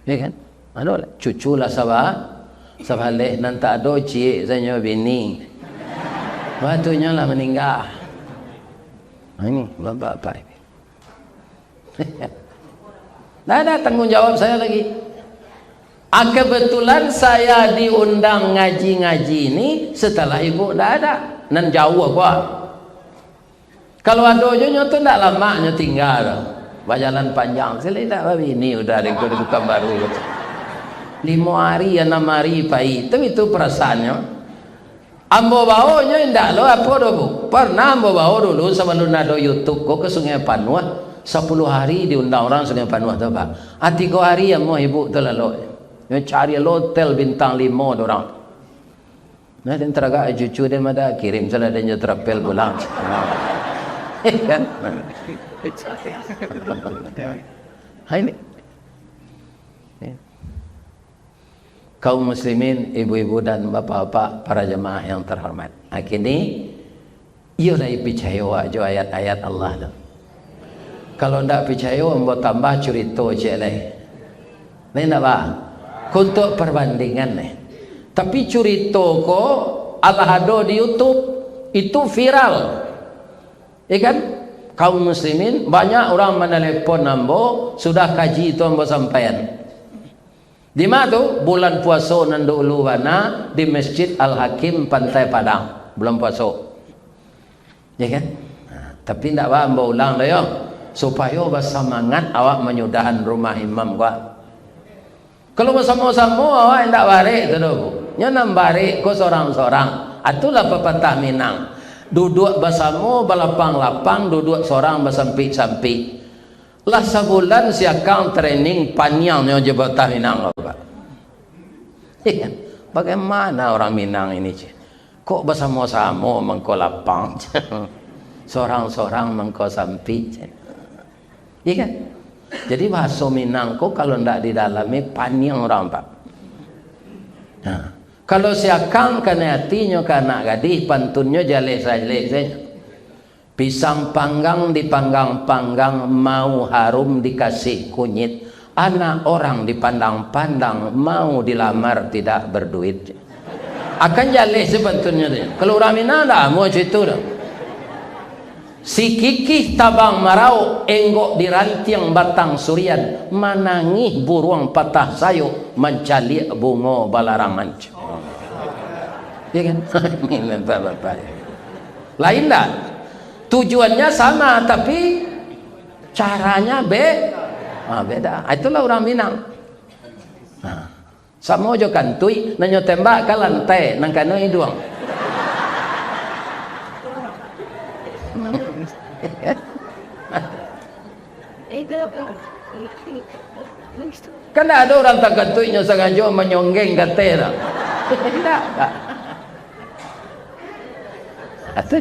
Ya kan? Ado lah, cucu lah saba-, sabaleh, nan tak ado ciek sajo bini. Batunyo lah maningga. Nah, ini bapak-bapak ini. Ndak ada tanggung jawab saya lagi. Ah, kebetulan saya diundang ngaji-ngaji ini setelah ibu ndak ada. Nan jauah gua. Kalau ado jo nyo tu ndak lamak nyo tingga tu. Bajalan panjang, sila indak babini udah di, di Pekanbaru tu. Limo ari, anam ari pai. Tu itu perasaannyo. Ambo baonyo indak lo apo doh, Bu. Pernah ambo bao dulu sabalun ado YouTube ko ka Sungai Panuah. Sapuluah ari diundang urang Sungai Panuah tu, Pak. Ah, tigo ari amuah ibu tu lalok. Nyo cari lo hotel bintang limo tu urang. Nah, den taragak cucu den mada kirim salah den jo travel pulang. Kan? Hai ni. Kaum muslimin, ibu-ibu dan bapak-bapak, para jamaah yang terhormat. Kini, iyo lai picayo awak jo ayat-ayat Allah tu. Kalau ndak picayo, ambo tambah curito ciek lai. Lai ndak, Bah? Untuak perbandingan ni. Tapi curito ko alah ado di YouTube, itu viral. Ya kan? Kaum muslimin, banyak urang manalepon ambo, sudah kaji tu ambo sampaian. Di ma tu? Bulan puaso nan dulu bana di Masjid Al-Hakim Pantai Padang, bulan puaso. Ya kan? Nah, tapi ndak ba ambo ulang doh yo, supayo basamangat awak manyudahan rumah imam ko. Kalau basamo-samo awak indak barek tu doh, Bu. Nyo nan barek ko sorang-sorang. Itulah papatah Minang. Duduak basamo balapang-lapang, duduak sorang basampik-sampik. Lah sabulan si Akang training paniangnyo jo patah Minang ko, Pak. Iya, bagaimana orang Minang ini, ceh? Kok basamo-samo mangko lapang, ceh? Sorang-sorang mangko sampik, ceh. Iya kan? Jadi bahaso Minang ko kalau ndak didalami, paniang urang, Pak. Nah, kalau si Akang kanai atinyo ka anak gadih, pantunnyo jaleh-jaleh sajo. Pisang panggang dipanggang-panggang, mau harum dikasih kunyit. Anak orang dipandang-pandang, mau dilamar tidak berduit. Akan jaleh sajo pantunnyo tu. Kalau urang Minang ndak amuah cito doh. Si kikih tabang marauk, enggok di rantiang batang surian, manangih buruang patah sayok, mancaliak bungo balarangan. Ya kan? Ini bapak-bapak. Lain dak? Tujuannya sama, tapi caranya be-, ah, beda. Ah, itulah urang Minang. Nah. Samo jo kantuik, nan nyo tembak ka lantai, nan kanai iduang. Kan ndak ado urang takantuik nyo sangajo manyonggeng ka ateh tu. Ndak. Atau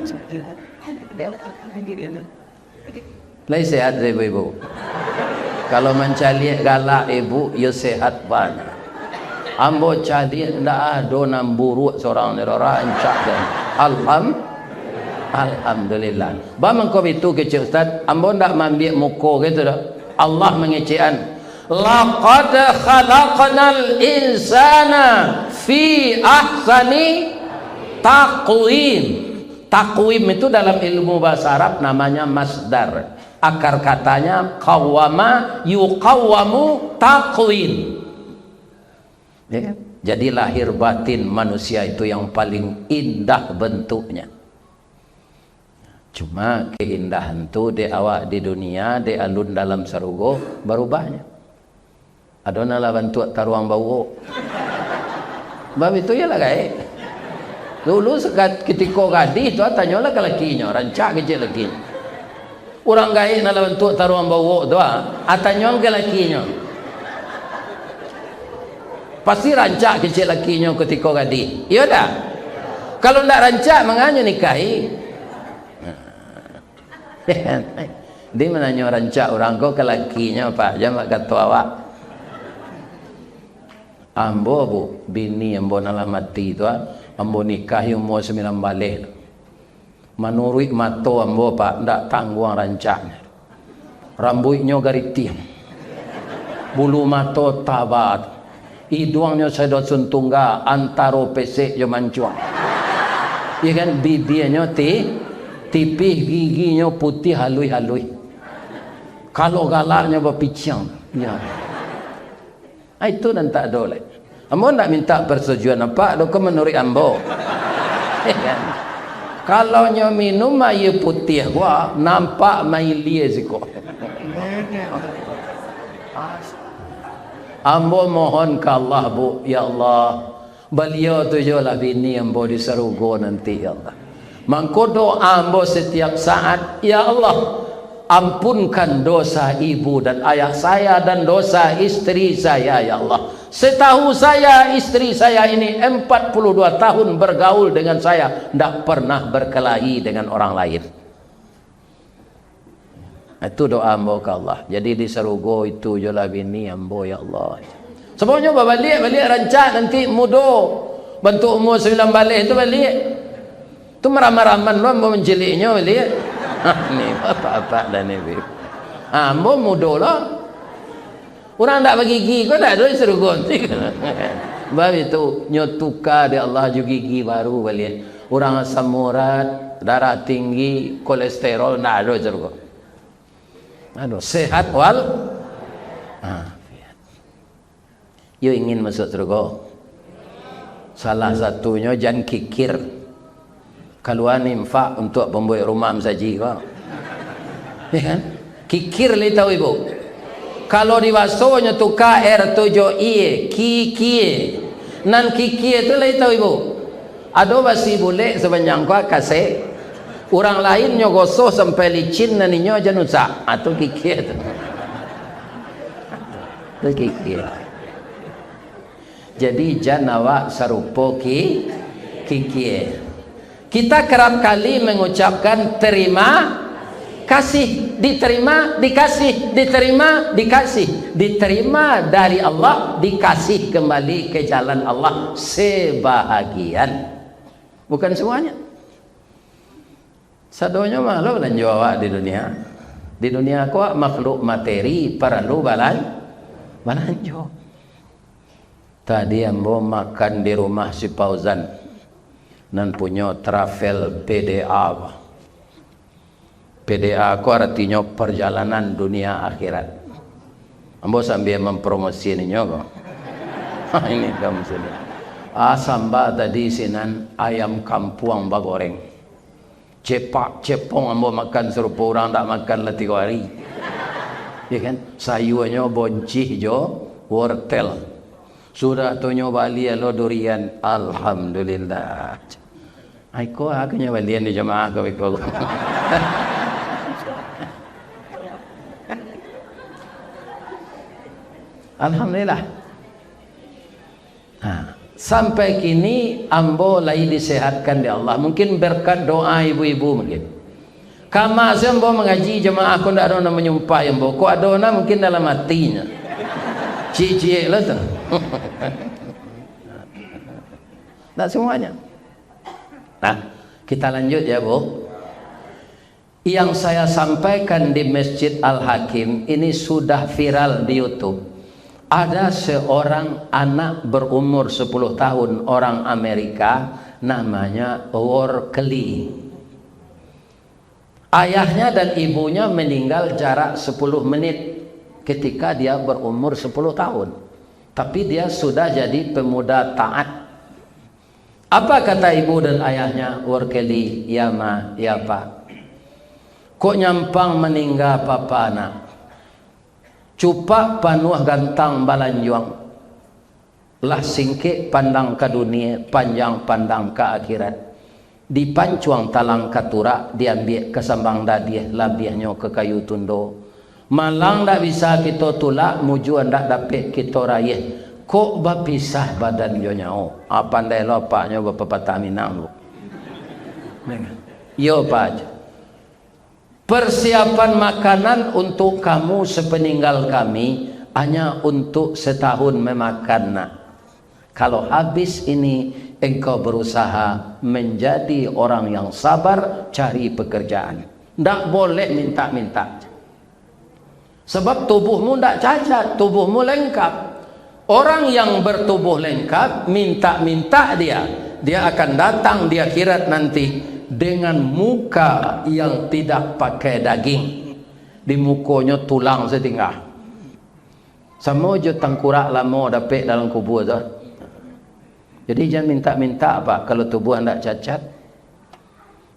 Lai sehat ibu-ibu? Kalau mancaliak galak ibu, yo sehat bana. Ambo caliak ndak ado nan buruak sorang ni, rancak den. Alham-, Alhamdulillah. Ba mangko bitu kecek Ustaz, ambo ndak maambiak muko gitu doh. Allah mangecekan. "Laqad khalaqnal insana fi ahsani taqwim." Takwim itu dalam ilmu bahasa Arab namanya masdar. Akar katanya qawwama, yuqawwamu taqwim. Ya kan? Jadi lahir batin manusia itu yang paling indah bentuknya. Cuma keindahan tu dek awak di dunia, dek alun dalam sarugo, barubahnyo. Ado nan lah bantuak taruang bauwok. Bab itu iyolah gaek. Dulu sekat-, kitiko gadih tu, ah, tanyolah ka lakinyo, rancak kecek lakinyo. Urang gaek nan lah bantuak taruang bauwok tu, ah, ah, tanyoan ka lakinyo. Pasti rancak kecek lakinyo kitiko gadih. Iyo dak? Kalau ndak rancak, manganyo nikahi? Di mananyo rancak urang ko ka lakinyo, Pak, jan bak kato awak. Ambo, Bu, bini ambo nan lah mati tu, ah, ambo nikahi umua sambilan baleh. Manuruik mato ambo, Pak, ndak tangguang rancaknyo. Rambuiknyo garitiang. Bulu mato taba. Iduangnyo sadosun tungga antaro pesek jo mancuang. Iya kan? Bibianyo ti-, tipih, giginyo putiah haluih-haluih. Kalau galaknyo bapiciang. Ya. Ah, itu nan tak ado lai. Ambo ndak minta persetujuan apak doh, ko manuruik ambo. Iya kan? Kalau nyo minum aia putiah ko, nampak mailia siko. Ambo mohon ka Allah, Bu, ya Allah, baliau tu jolah bini ambo di sarugo nanti, ya Allah. Mangko doa ambo setiap saat, "Ya Allah, ampunkan dosa ibu dan ayah saya dan dosa istri saya, ya Allah. Setahu saya, istri saya ini empat puluh dua tahun bergaul dengan saya, ndak pernah berkelahi dengan orang lain." Itu doa ambo ka Allah. Jadi di sarugo itu jolah bini ambo, ya Allah. Sababnyo babaliak, baliak rancak nanti mudo. Bantuak umua sambilan baleh tu baliak. Tu maraman-raman lo ambo mancaliaknyo baliak. Ni apak-apak dah ni, Bib. Ah, ambo mudo lo. Urang ndak bagigi ko ndak ado di sarugo nanti. Bab itu, nyo tuka dek Allah jo gigi baru baliak. Urang asam urat, darah tinggi, kolesterol, ndak ado di sarugo. Ado, sehat wal-, ah, yo ingin masuk sarugo? Salah satunyo, jan kikir. Kalua infak untuak pambuek rumah masaji ko. Ya kan? Kikir lai tahu ibu. Kalau di basonyo tuka R tu jo I, kikie. Nan kikie tu lai tahu ibu. Ado basi bulek sapanjang ko kasek. Urang lain nyo gosok sampai licin, nan inyo jan usah. Ah, tu kikia tu. Tu kikia. Jadi, jan awak sarupo ki-, kikia. Kita kerap kali mengucapkan terima kasih, diterima, dikasih, diterima, dikasih. Diterima dari Allah, dikasih kembali ke jalan Allah sebahagian. Bukan semuanya. Sadonyo mah lo balanjo awak di dunia. Di dunia ko makhluk materi paralu balan-, balanjo. Tadi ambo makan di rumah si Fauzan, nan punyo travel P D A. P D A ko aratinyo perjalanan dunia akhirat. Ambo sambia mampromosi ninyo ko. Ini kamu sudah. Ah, samba tadi sinan ayam kampuang bagoreng. Cepak cepong ambo makan sarupo urang ndak makan lah tigo hari. Ya kan? Sayuanyo boncih jo wortel. Sudah tu nyo bali lo durian. Alhamdulillah. Ai ko aku nyo balian di jamaah ko beko. Alhamdulillah. Ha, sampai kini ambo lai disehatkan dek Allah. Mungkin berkat doa ibu-ibu mungkin. Kama se ambo mangaji jamaah ko ndak ado nan manyumpahi ambo. Kok ado nan mungkin dalam atinyo. Ciek-ciek lah tu. Ndak semuanya. Nah, kita lanjut ya, Bu. Yang saya sampaikan di Masjid Al-Hakim ini sudah viral di YouTube. Ada seorang anak berumur sepuluh tahun, orang Amerika, namanya Workely. Ayahnya dan ibunya meninggal jarak sepuluh menit ketika dia berumur sepuluh tahun. Tapi dia sudah jadi pemuda taat. Apa kata ibu dan ayahnya, Workely, "Ya, Ma, ya, Pa. Kok nyampang maningga papa, Nak? Cupak panuah gantang balanjuang. Lah singkek pandang ka dunia, panjang pandang ka akhirat. Dipancuang talang ka turak, diambiak ka sambang dadiah, labiahnyo ka kayu tundo. Malang ndak bisa kito tulak, mujua ndak dapek kito raiah. Kok bapisah badan jo nyawo?" Ah, pandai lo apaknyo bapapatah Minang tu. Iyo, Pak. Persiapan makanan untuk kamu sepeninggal kami hanya untuk setahun memakan, Nak. Kalau habis ini, engkau berusaha menjadi orang yang sabar, cari pekerjaan. Ndak boleh minta-minta. Sebab tubuhmu ndak cacat, tubuhmu lengkap. Orang yang bertubuh lengkap, minta-minta dia, dia akan datang di akhirat nanti dengan muka yang tidak pakai daging. Di mukonyo tulang satingga. Samo jo tangkurak lamo dapek dalam kubua tu. Jadi, jan minta-minta, Pak, kalau tubuah ndak cacat.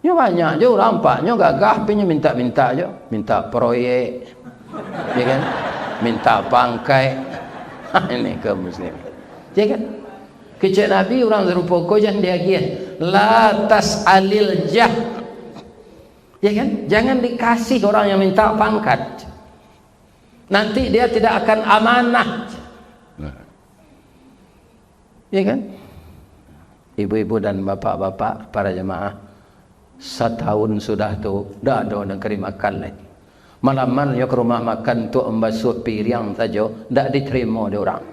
Nyo banyak jo urang, Pak, nyo gagah, tapi nyo minta-minta jo. Minta proyek, ya kan? Minta pangkai. Ini kaum muslim. Ya kan? Kecek Nabi, urang sarupo ko jan diagiah. La tas'alil jah. Ya kan? Jangan dikasih orang yang minta pangkat. Nanti dia tidak akan amanah. Nah. Ya kan? Ibu-ibu dan bapak-bapak, para jemaah, satahun sudah tu, dak ado nagari makan lai. Malaman yo ka rumah makan tu mambasuah piriang sajo, dak diterimo dek urang.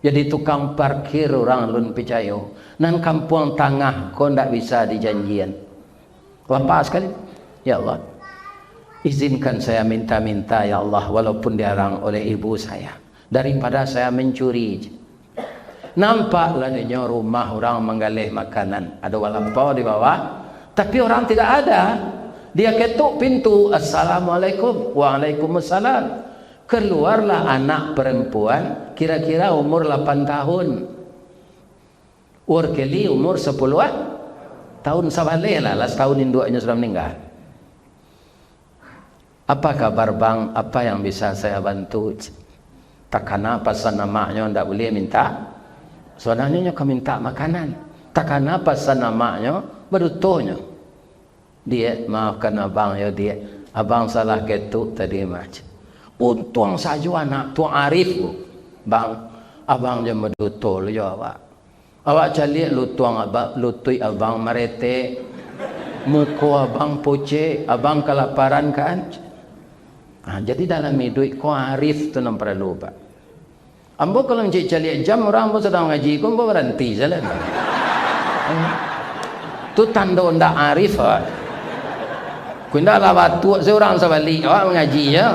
Jadi tukang parkir urang alun picayo, nan kampuang tangah ko ndak bisa dijanjian. Lapeh sakali. Ya Allah, izinkan saya minta-minta, ya Allah, walaupun dilarang oleh ibu saya, daripada saya mencuri. Nampak lah dinyo rumah urang manggaleh makanan, ado walapau di bawah, tapi orang tidak ada. Dia ketuk pintu, "Assalamualaikum." "Waalaikumsalam." Keluarlah anak perempuan, kira-kira umur lapan tahun. Workely umur sapuluah tahun, sabaleh lah, lah satahun induaknyo sudah maningga. "Apa kabar, Bang? Apa yang bisa saya bantu?" Takana pasan amaknyo, ndak buliah minta. Sabananyo nyo ka minta makanan. Takana pasan amaknyo, badutonyo. "Diak, maafkan abang yo, Diak. Abang salah ketuk tadi mah." Untuang sajo anak tu arif, Bu. "Bang, abang jan baduto lo jo awak. Awak caliak lutuang abang, lutuik abang maretek, muko abang pucek, abang kalaparan kan?" Ha, jadi dalam iduik ko arif tu nan paralu, Pak. Ambo kalau caliak-caliak jam urang ambo sadang mangaji ko, ambo baranti sajo lah. Tu tando ndak arif, Pak. Ko indak lah batuak se urang sabalik, awak mangaji jo.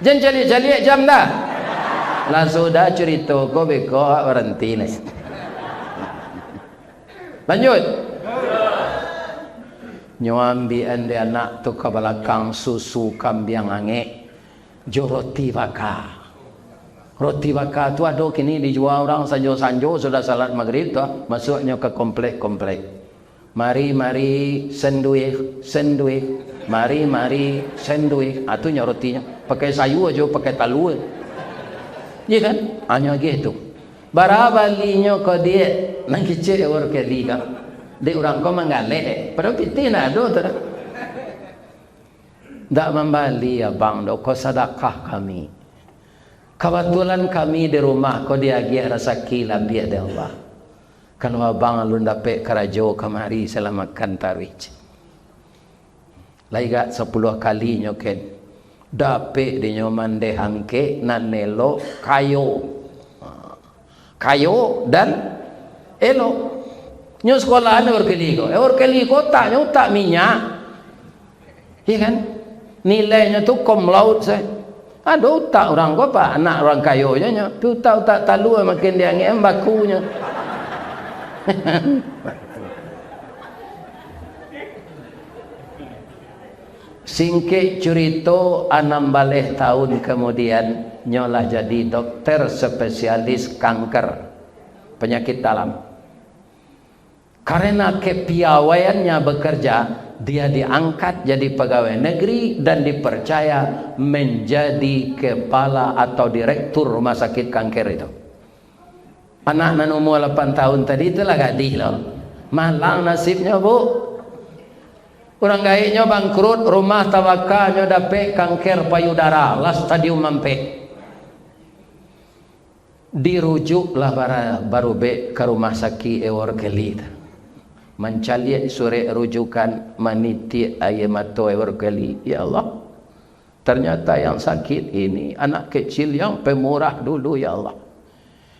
Jan caliak-caliak jam dah. Lah sudah curito ko beko, awak baranti lai. Lanjuik. Nyo ambiakan dek anak tu ka balakang susu kambiang angek jo roti baka. Roti baka tu ado kini dijua urang sanjo-sanjo sudah salat magrib tu, masuaknyo ka komplek-komplek. "Mari, mari, senduih, senduih. Mari, mari, senduih." Ah, tu nyo rotinyo. Pakai sayua jo, pakai talua. Iya kan? Hanyo agiah tu. "Bara balinyo ko, Diak?" Nan kicek Workeli ko. Dek urang ko manggaleh, eh. Padahal pitih ndak ado tu dah. "Ndak mambali abang doh, ko sadakah kami. Kabatulan kami di rumah ko diagiah rasaki labiah dek Allah. Kalau abang alun dapek karajo kamari, salamakan taruih." Lai gak sapuluah kalinyo ken, dapek dinyo mandeh angkek nan elok, kayo. Ha. Kayo dan elok. Nyo sekolah ni Workeli ko. Eh, Workeli ko utaknyo utak minyak. Iya kan? Nilainyo tu cum laude sajo. Ado utak urang ko, Pak, anak urang kayo jo nyo. Tapi utak-utak talua makin diangek bakunyo. Singkek curito, anam baleh tahun kamudian, nyo lah jadi dokter spesialis kanker, panyakik dalam. Karena kepiawaiannya bekerja, dia diangkat jadi pegawai negeri dan dipercaya menjadi kepala atau direktur rumah sakit kanker itu. Anak nan umua lapan tahun tadi tu lah gadih lo. Malang nasibnyo, Bu. Urang gaeknyo bangkrut, rumah tabaka, nyo dapek kanker payudara, lah stadium ampek. Dirujuklah bara-, barubek ka rumah sakik Eworkeli tu. Mancaliak surek rujukan, manitiak aia mato Eworkeli. Ya Allah, ternyata yang sakit ini anak kecil yang pemurah dulu, ya Allah.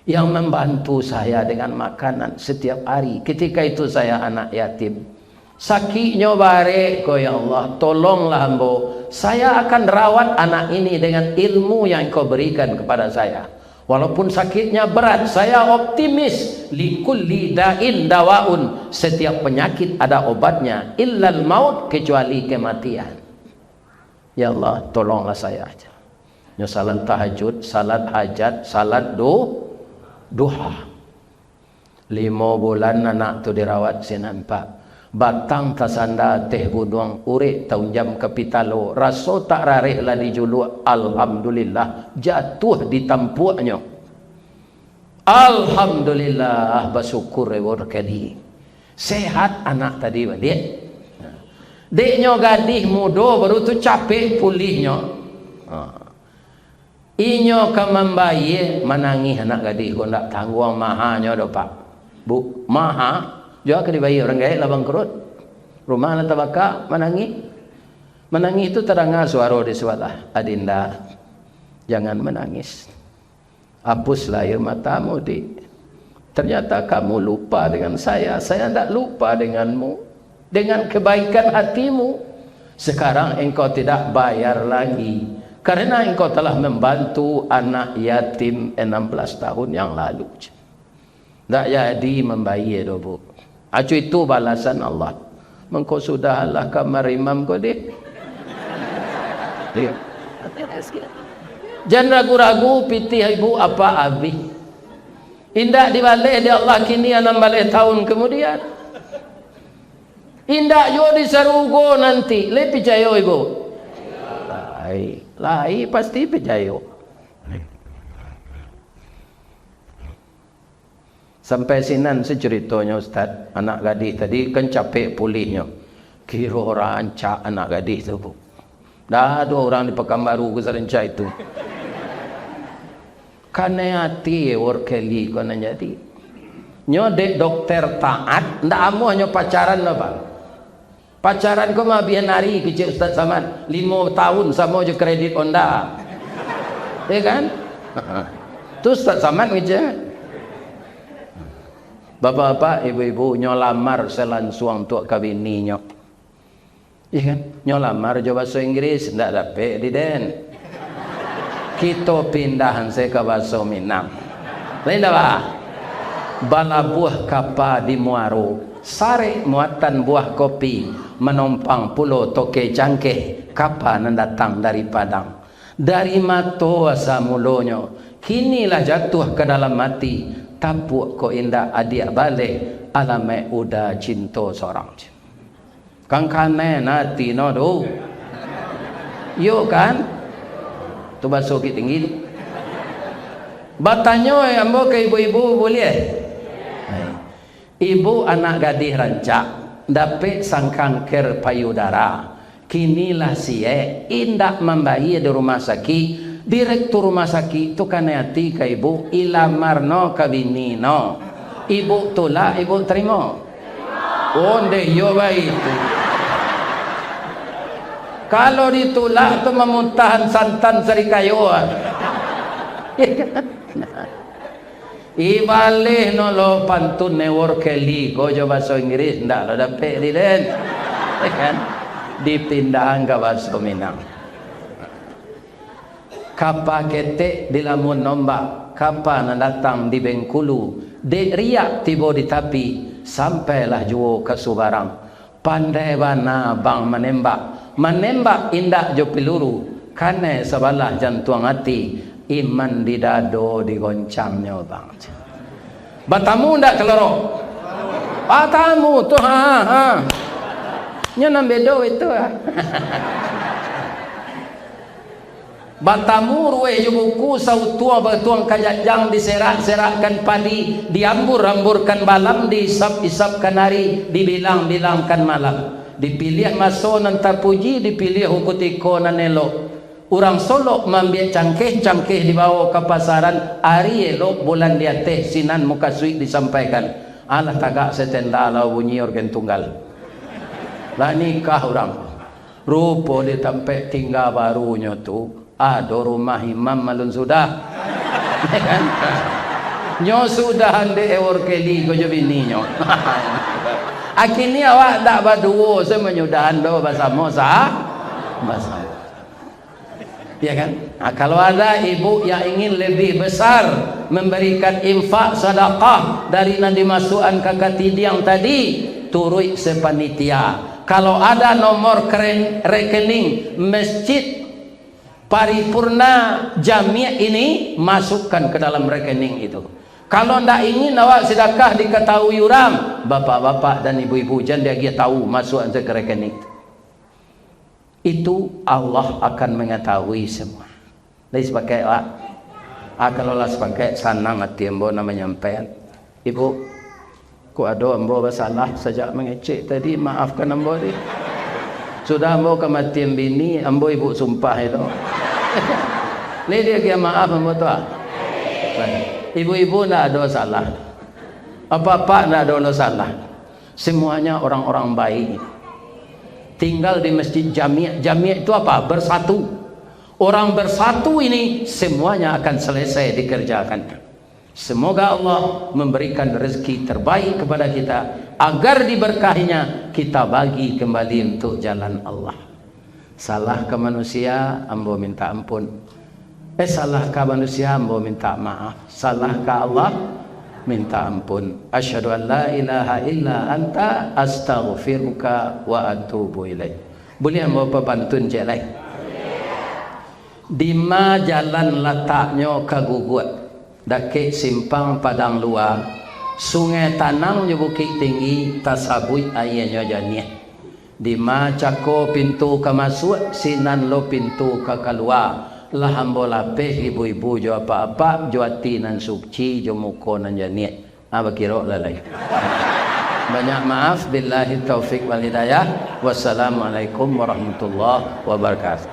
Yang membantu saya dengan makanan setiap hari. Ketika itu saya anak yatim. Sakiknyo barek ko, ya Allah, tolonglah ambo. Saya akan rawat anak ini dengan ilmu yang Engkau berikan kepada saya. Walaupun sakitnya berat, saya optimis. Likulli da'in dawaun. Setiap penyakit ada obatnya. Illal maut, kecuali kematian. Ya Allah, tolonglah saya aja. Nyo salat tahajud, salat hajat, salat du-, duha. Limo bulan anak tu dirawat sinan, Pak. Batang tasanda ateh gunuang, urek taunjam ka pitalo, raso tak rareh lah dijuluak, alhamdulillah, jatuah di tampuaknyo. Alhamdulillah, basyukur Eworkeli. Sehat anak tadi baliak. Dek nyo gadih mudo, baru tu capek pulihnyo. Ha. Inyo ka mambayia, manangih anak gadih ko, ndak tangguang mahanyo doh, Pak. Bu, maha, jo ka dibayia, urang gaek lah bangkrut. Rumah lah tabaka, manangih. Manangih tu tadanga suaro di sabalah, "Adinda, jangan menangis. Hapuslah aia matamu, Dik. Ternyata kamu lupa dengan saya, saya ndak lupa denganmu, dengan kebaikan hatimu. Sekarang engkau tidak bayar lagi, karena engkau telah membantu anak yatim enam belas tahun yang lalu." Ndak jadi mambayia doh, Bu. Acu itu balasan Allah. Mangko sudahlah kamar imam ko deh. Iya. Jan ragu-ragu, pitih ibu apak abih. Indak dibaleh dek Allah kini anam baleh tahun kamudian. Indak juo di sarugo nanti. Lai picayo ibu? Lai, lai pasti picayo. Sampai sinan sacaritonyo, Ustaz, anak gadih tadi kan capek pulihnyo. Kiro rancak anak gadih tu, Bu. Ndak ado urang di Pakanbaru ko sarancak itu. Kanai ati Ewor Kelly ko nan jadi. Nyo dek dokter taat, ndak amuah nyo pacaran lah, Bang. Pacaran ko maabihan ari, kecek Ustaz Samad. Limo tahun samo jo kredit Honda. Ya kan? Tu Ustaz Samad kecek. Bapak-bapak, ibu-ibu, nyo lamar salansuang tuak ka bininyo. Iya kan? Nyo lamar jo baso Inggris, ndak dapek di den. Kito pindahan se ka baso Minang. Lain dak, Bah? Balabuah kapa di muaro, sarek muatan buah kopi, manompang pulo toke cangkeh, kapa nan datang dari Padang. Dari mato asa mulonyo, kini lah jatuah ka dalam ati, tapuak kok indak adiak baleh, alamaik uda cinto sorang. Kan kanai ati no tu. Yo kan? Tu baso Bukittinggi tu. Batanyo ambo ka ibu-ibu buliah? Ibu anak gadih rancak, dapek sangkanker payudara. Kini lah siek, indak mambayia di rumah sakik. Direktur rumah sakik tu kanai ati ka ibu, ilamar no ka bini no. Ibu tulak, ibu tarimo? Oh, ndeh iyo baitu. Kalau ditulak tu mamuntahan santan sarikayo. Ibaleh no lo pantun Ewor Kelly ko jo baso Inggris, ndak lo dapek di den. Kan? Dipindahan ka baso Minang. Kapa ketek dilamun ombak, kapa nan datang di Bengkulu, dek riak tibo di tapi, sampailah juo ka subarang. Pandai bana bang manembak, manembak indak jo piluru, kanai sabalah jantuang ati, iman di dado digoncangnyo bang. Batamu ndak kaloro? Batamu tu, ha, ha. Nyo nan bedo itu, ha. Batamu ruweh jo buku, sautua batuang ka janjang, diserak-serakkan padi, diambur-amburkan balam, diisap-isapkan ari, dibilang-bilangkan malam. Dipiliah maso nan tapuji, dipiliah kutiko nan elok. Urang Solok maambiak cangkeh, cangkeh dibawo ka pasaran, ari elok bulan di ateh, sinan mukasuik disampaikan. Alah tagak setenda, lah bunyi organ tunggal. Lah nikah urang. Rupo di tampek tingga barunyo tu, ado rumah imam alun sudah. Ya kan? Nyo sudahan dek Ewor Kelly ko jo bininyo. Akhirnyo awak dak baduo se manyudahan do, basamo sa-, basamo. Ya kan? Nah, kalau ada ibu yang ingin lebih besar memberikan infak, sedekah dari nan dimasukkan ka katidiang tadi, turuik sepanitia. Kalau ada nomor keren-, rekening masjid paripurna jamiah ini, masukkan ke dalam rekening itu. Kalau ndak ingin awak sedekah diketahui urang, bapak-bapak dan ibu-ibu, jan diagiah tahu, masukkan saja ke rekening. Itu Allah akan mengetahui semua. Lai sepakai, Pak? Ah, kalau lah sepakai, sanang ati ambo nak manyampaian. Ibu, kok ado ambo basalah sajak mangecek tadi, maafkan ambo deh. Sudah ambo kamatian bini, ambo ibu sumpah itu. Lai diagiah maaf ambo tu, ah. Ibu-ibu ndak ado salah. Apak-apak ndak ado lo salah. Semuanya orang-orang baik. Tinggal di masjid jamiah. Jamiah itu apa? Bersatu. Orang bersatu ini semuanya akan selesai dikerjakan. Semoga Allah memberikan rezeki terbaik kepada kita, agar diberkahinya kita bagi kembali untuk jalan Allah. Salah ka manusia, ambo minta ampun. Eh, salah ka manusia, ambo minta maaf. Salah ka Allah, minta ampun. Asyhadu an la ilaha illa anta, astaghfiruka wa atubu ilaik. Buliah ambo papantun ciek lai? Dima jalan lataknyo ka Guguak, dakek simpang Padang Lua, Sungai Tanang jo Bukik Tinggi, tasabuik aianyo janiah. Dima cako pintu ka masuak, sinan lo pintu ka kalua. Lah ambo lapeh ibu-ibu jo apak-apak, jo ati nan suci, jo muko nan janiah. Ah, bakiro lah lai. Banyak maaf, billahi taufik wal hidayah. Wassalamualaikum warahmatullahi wabarakatuh.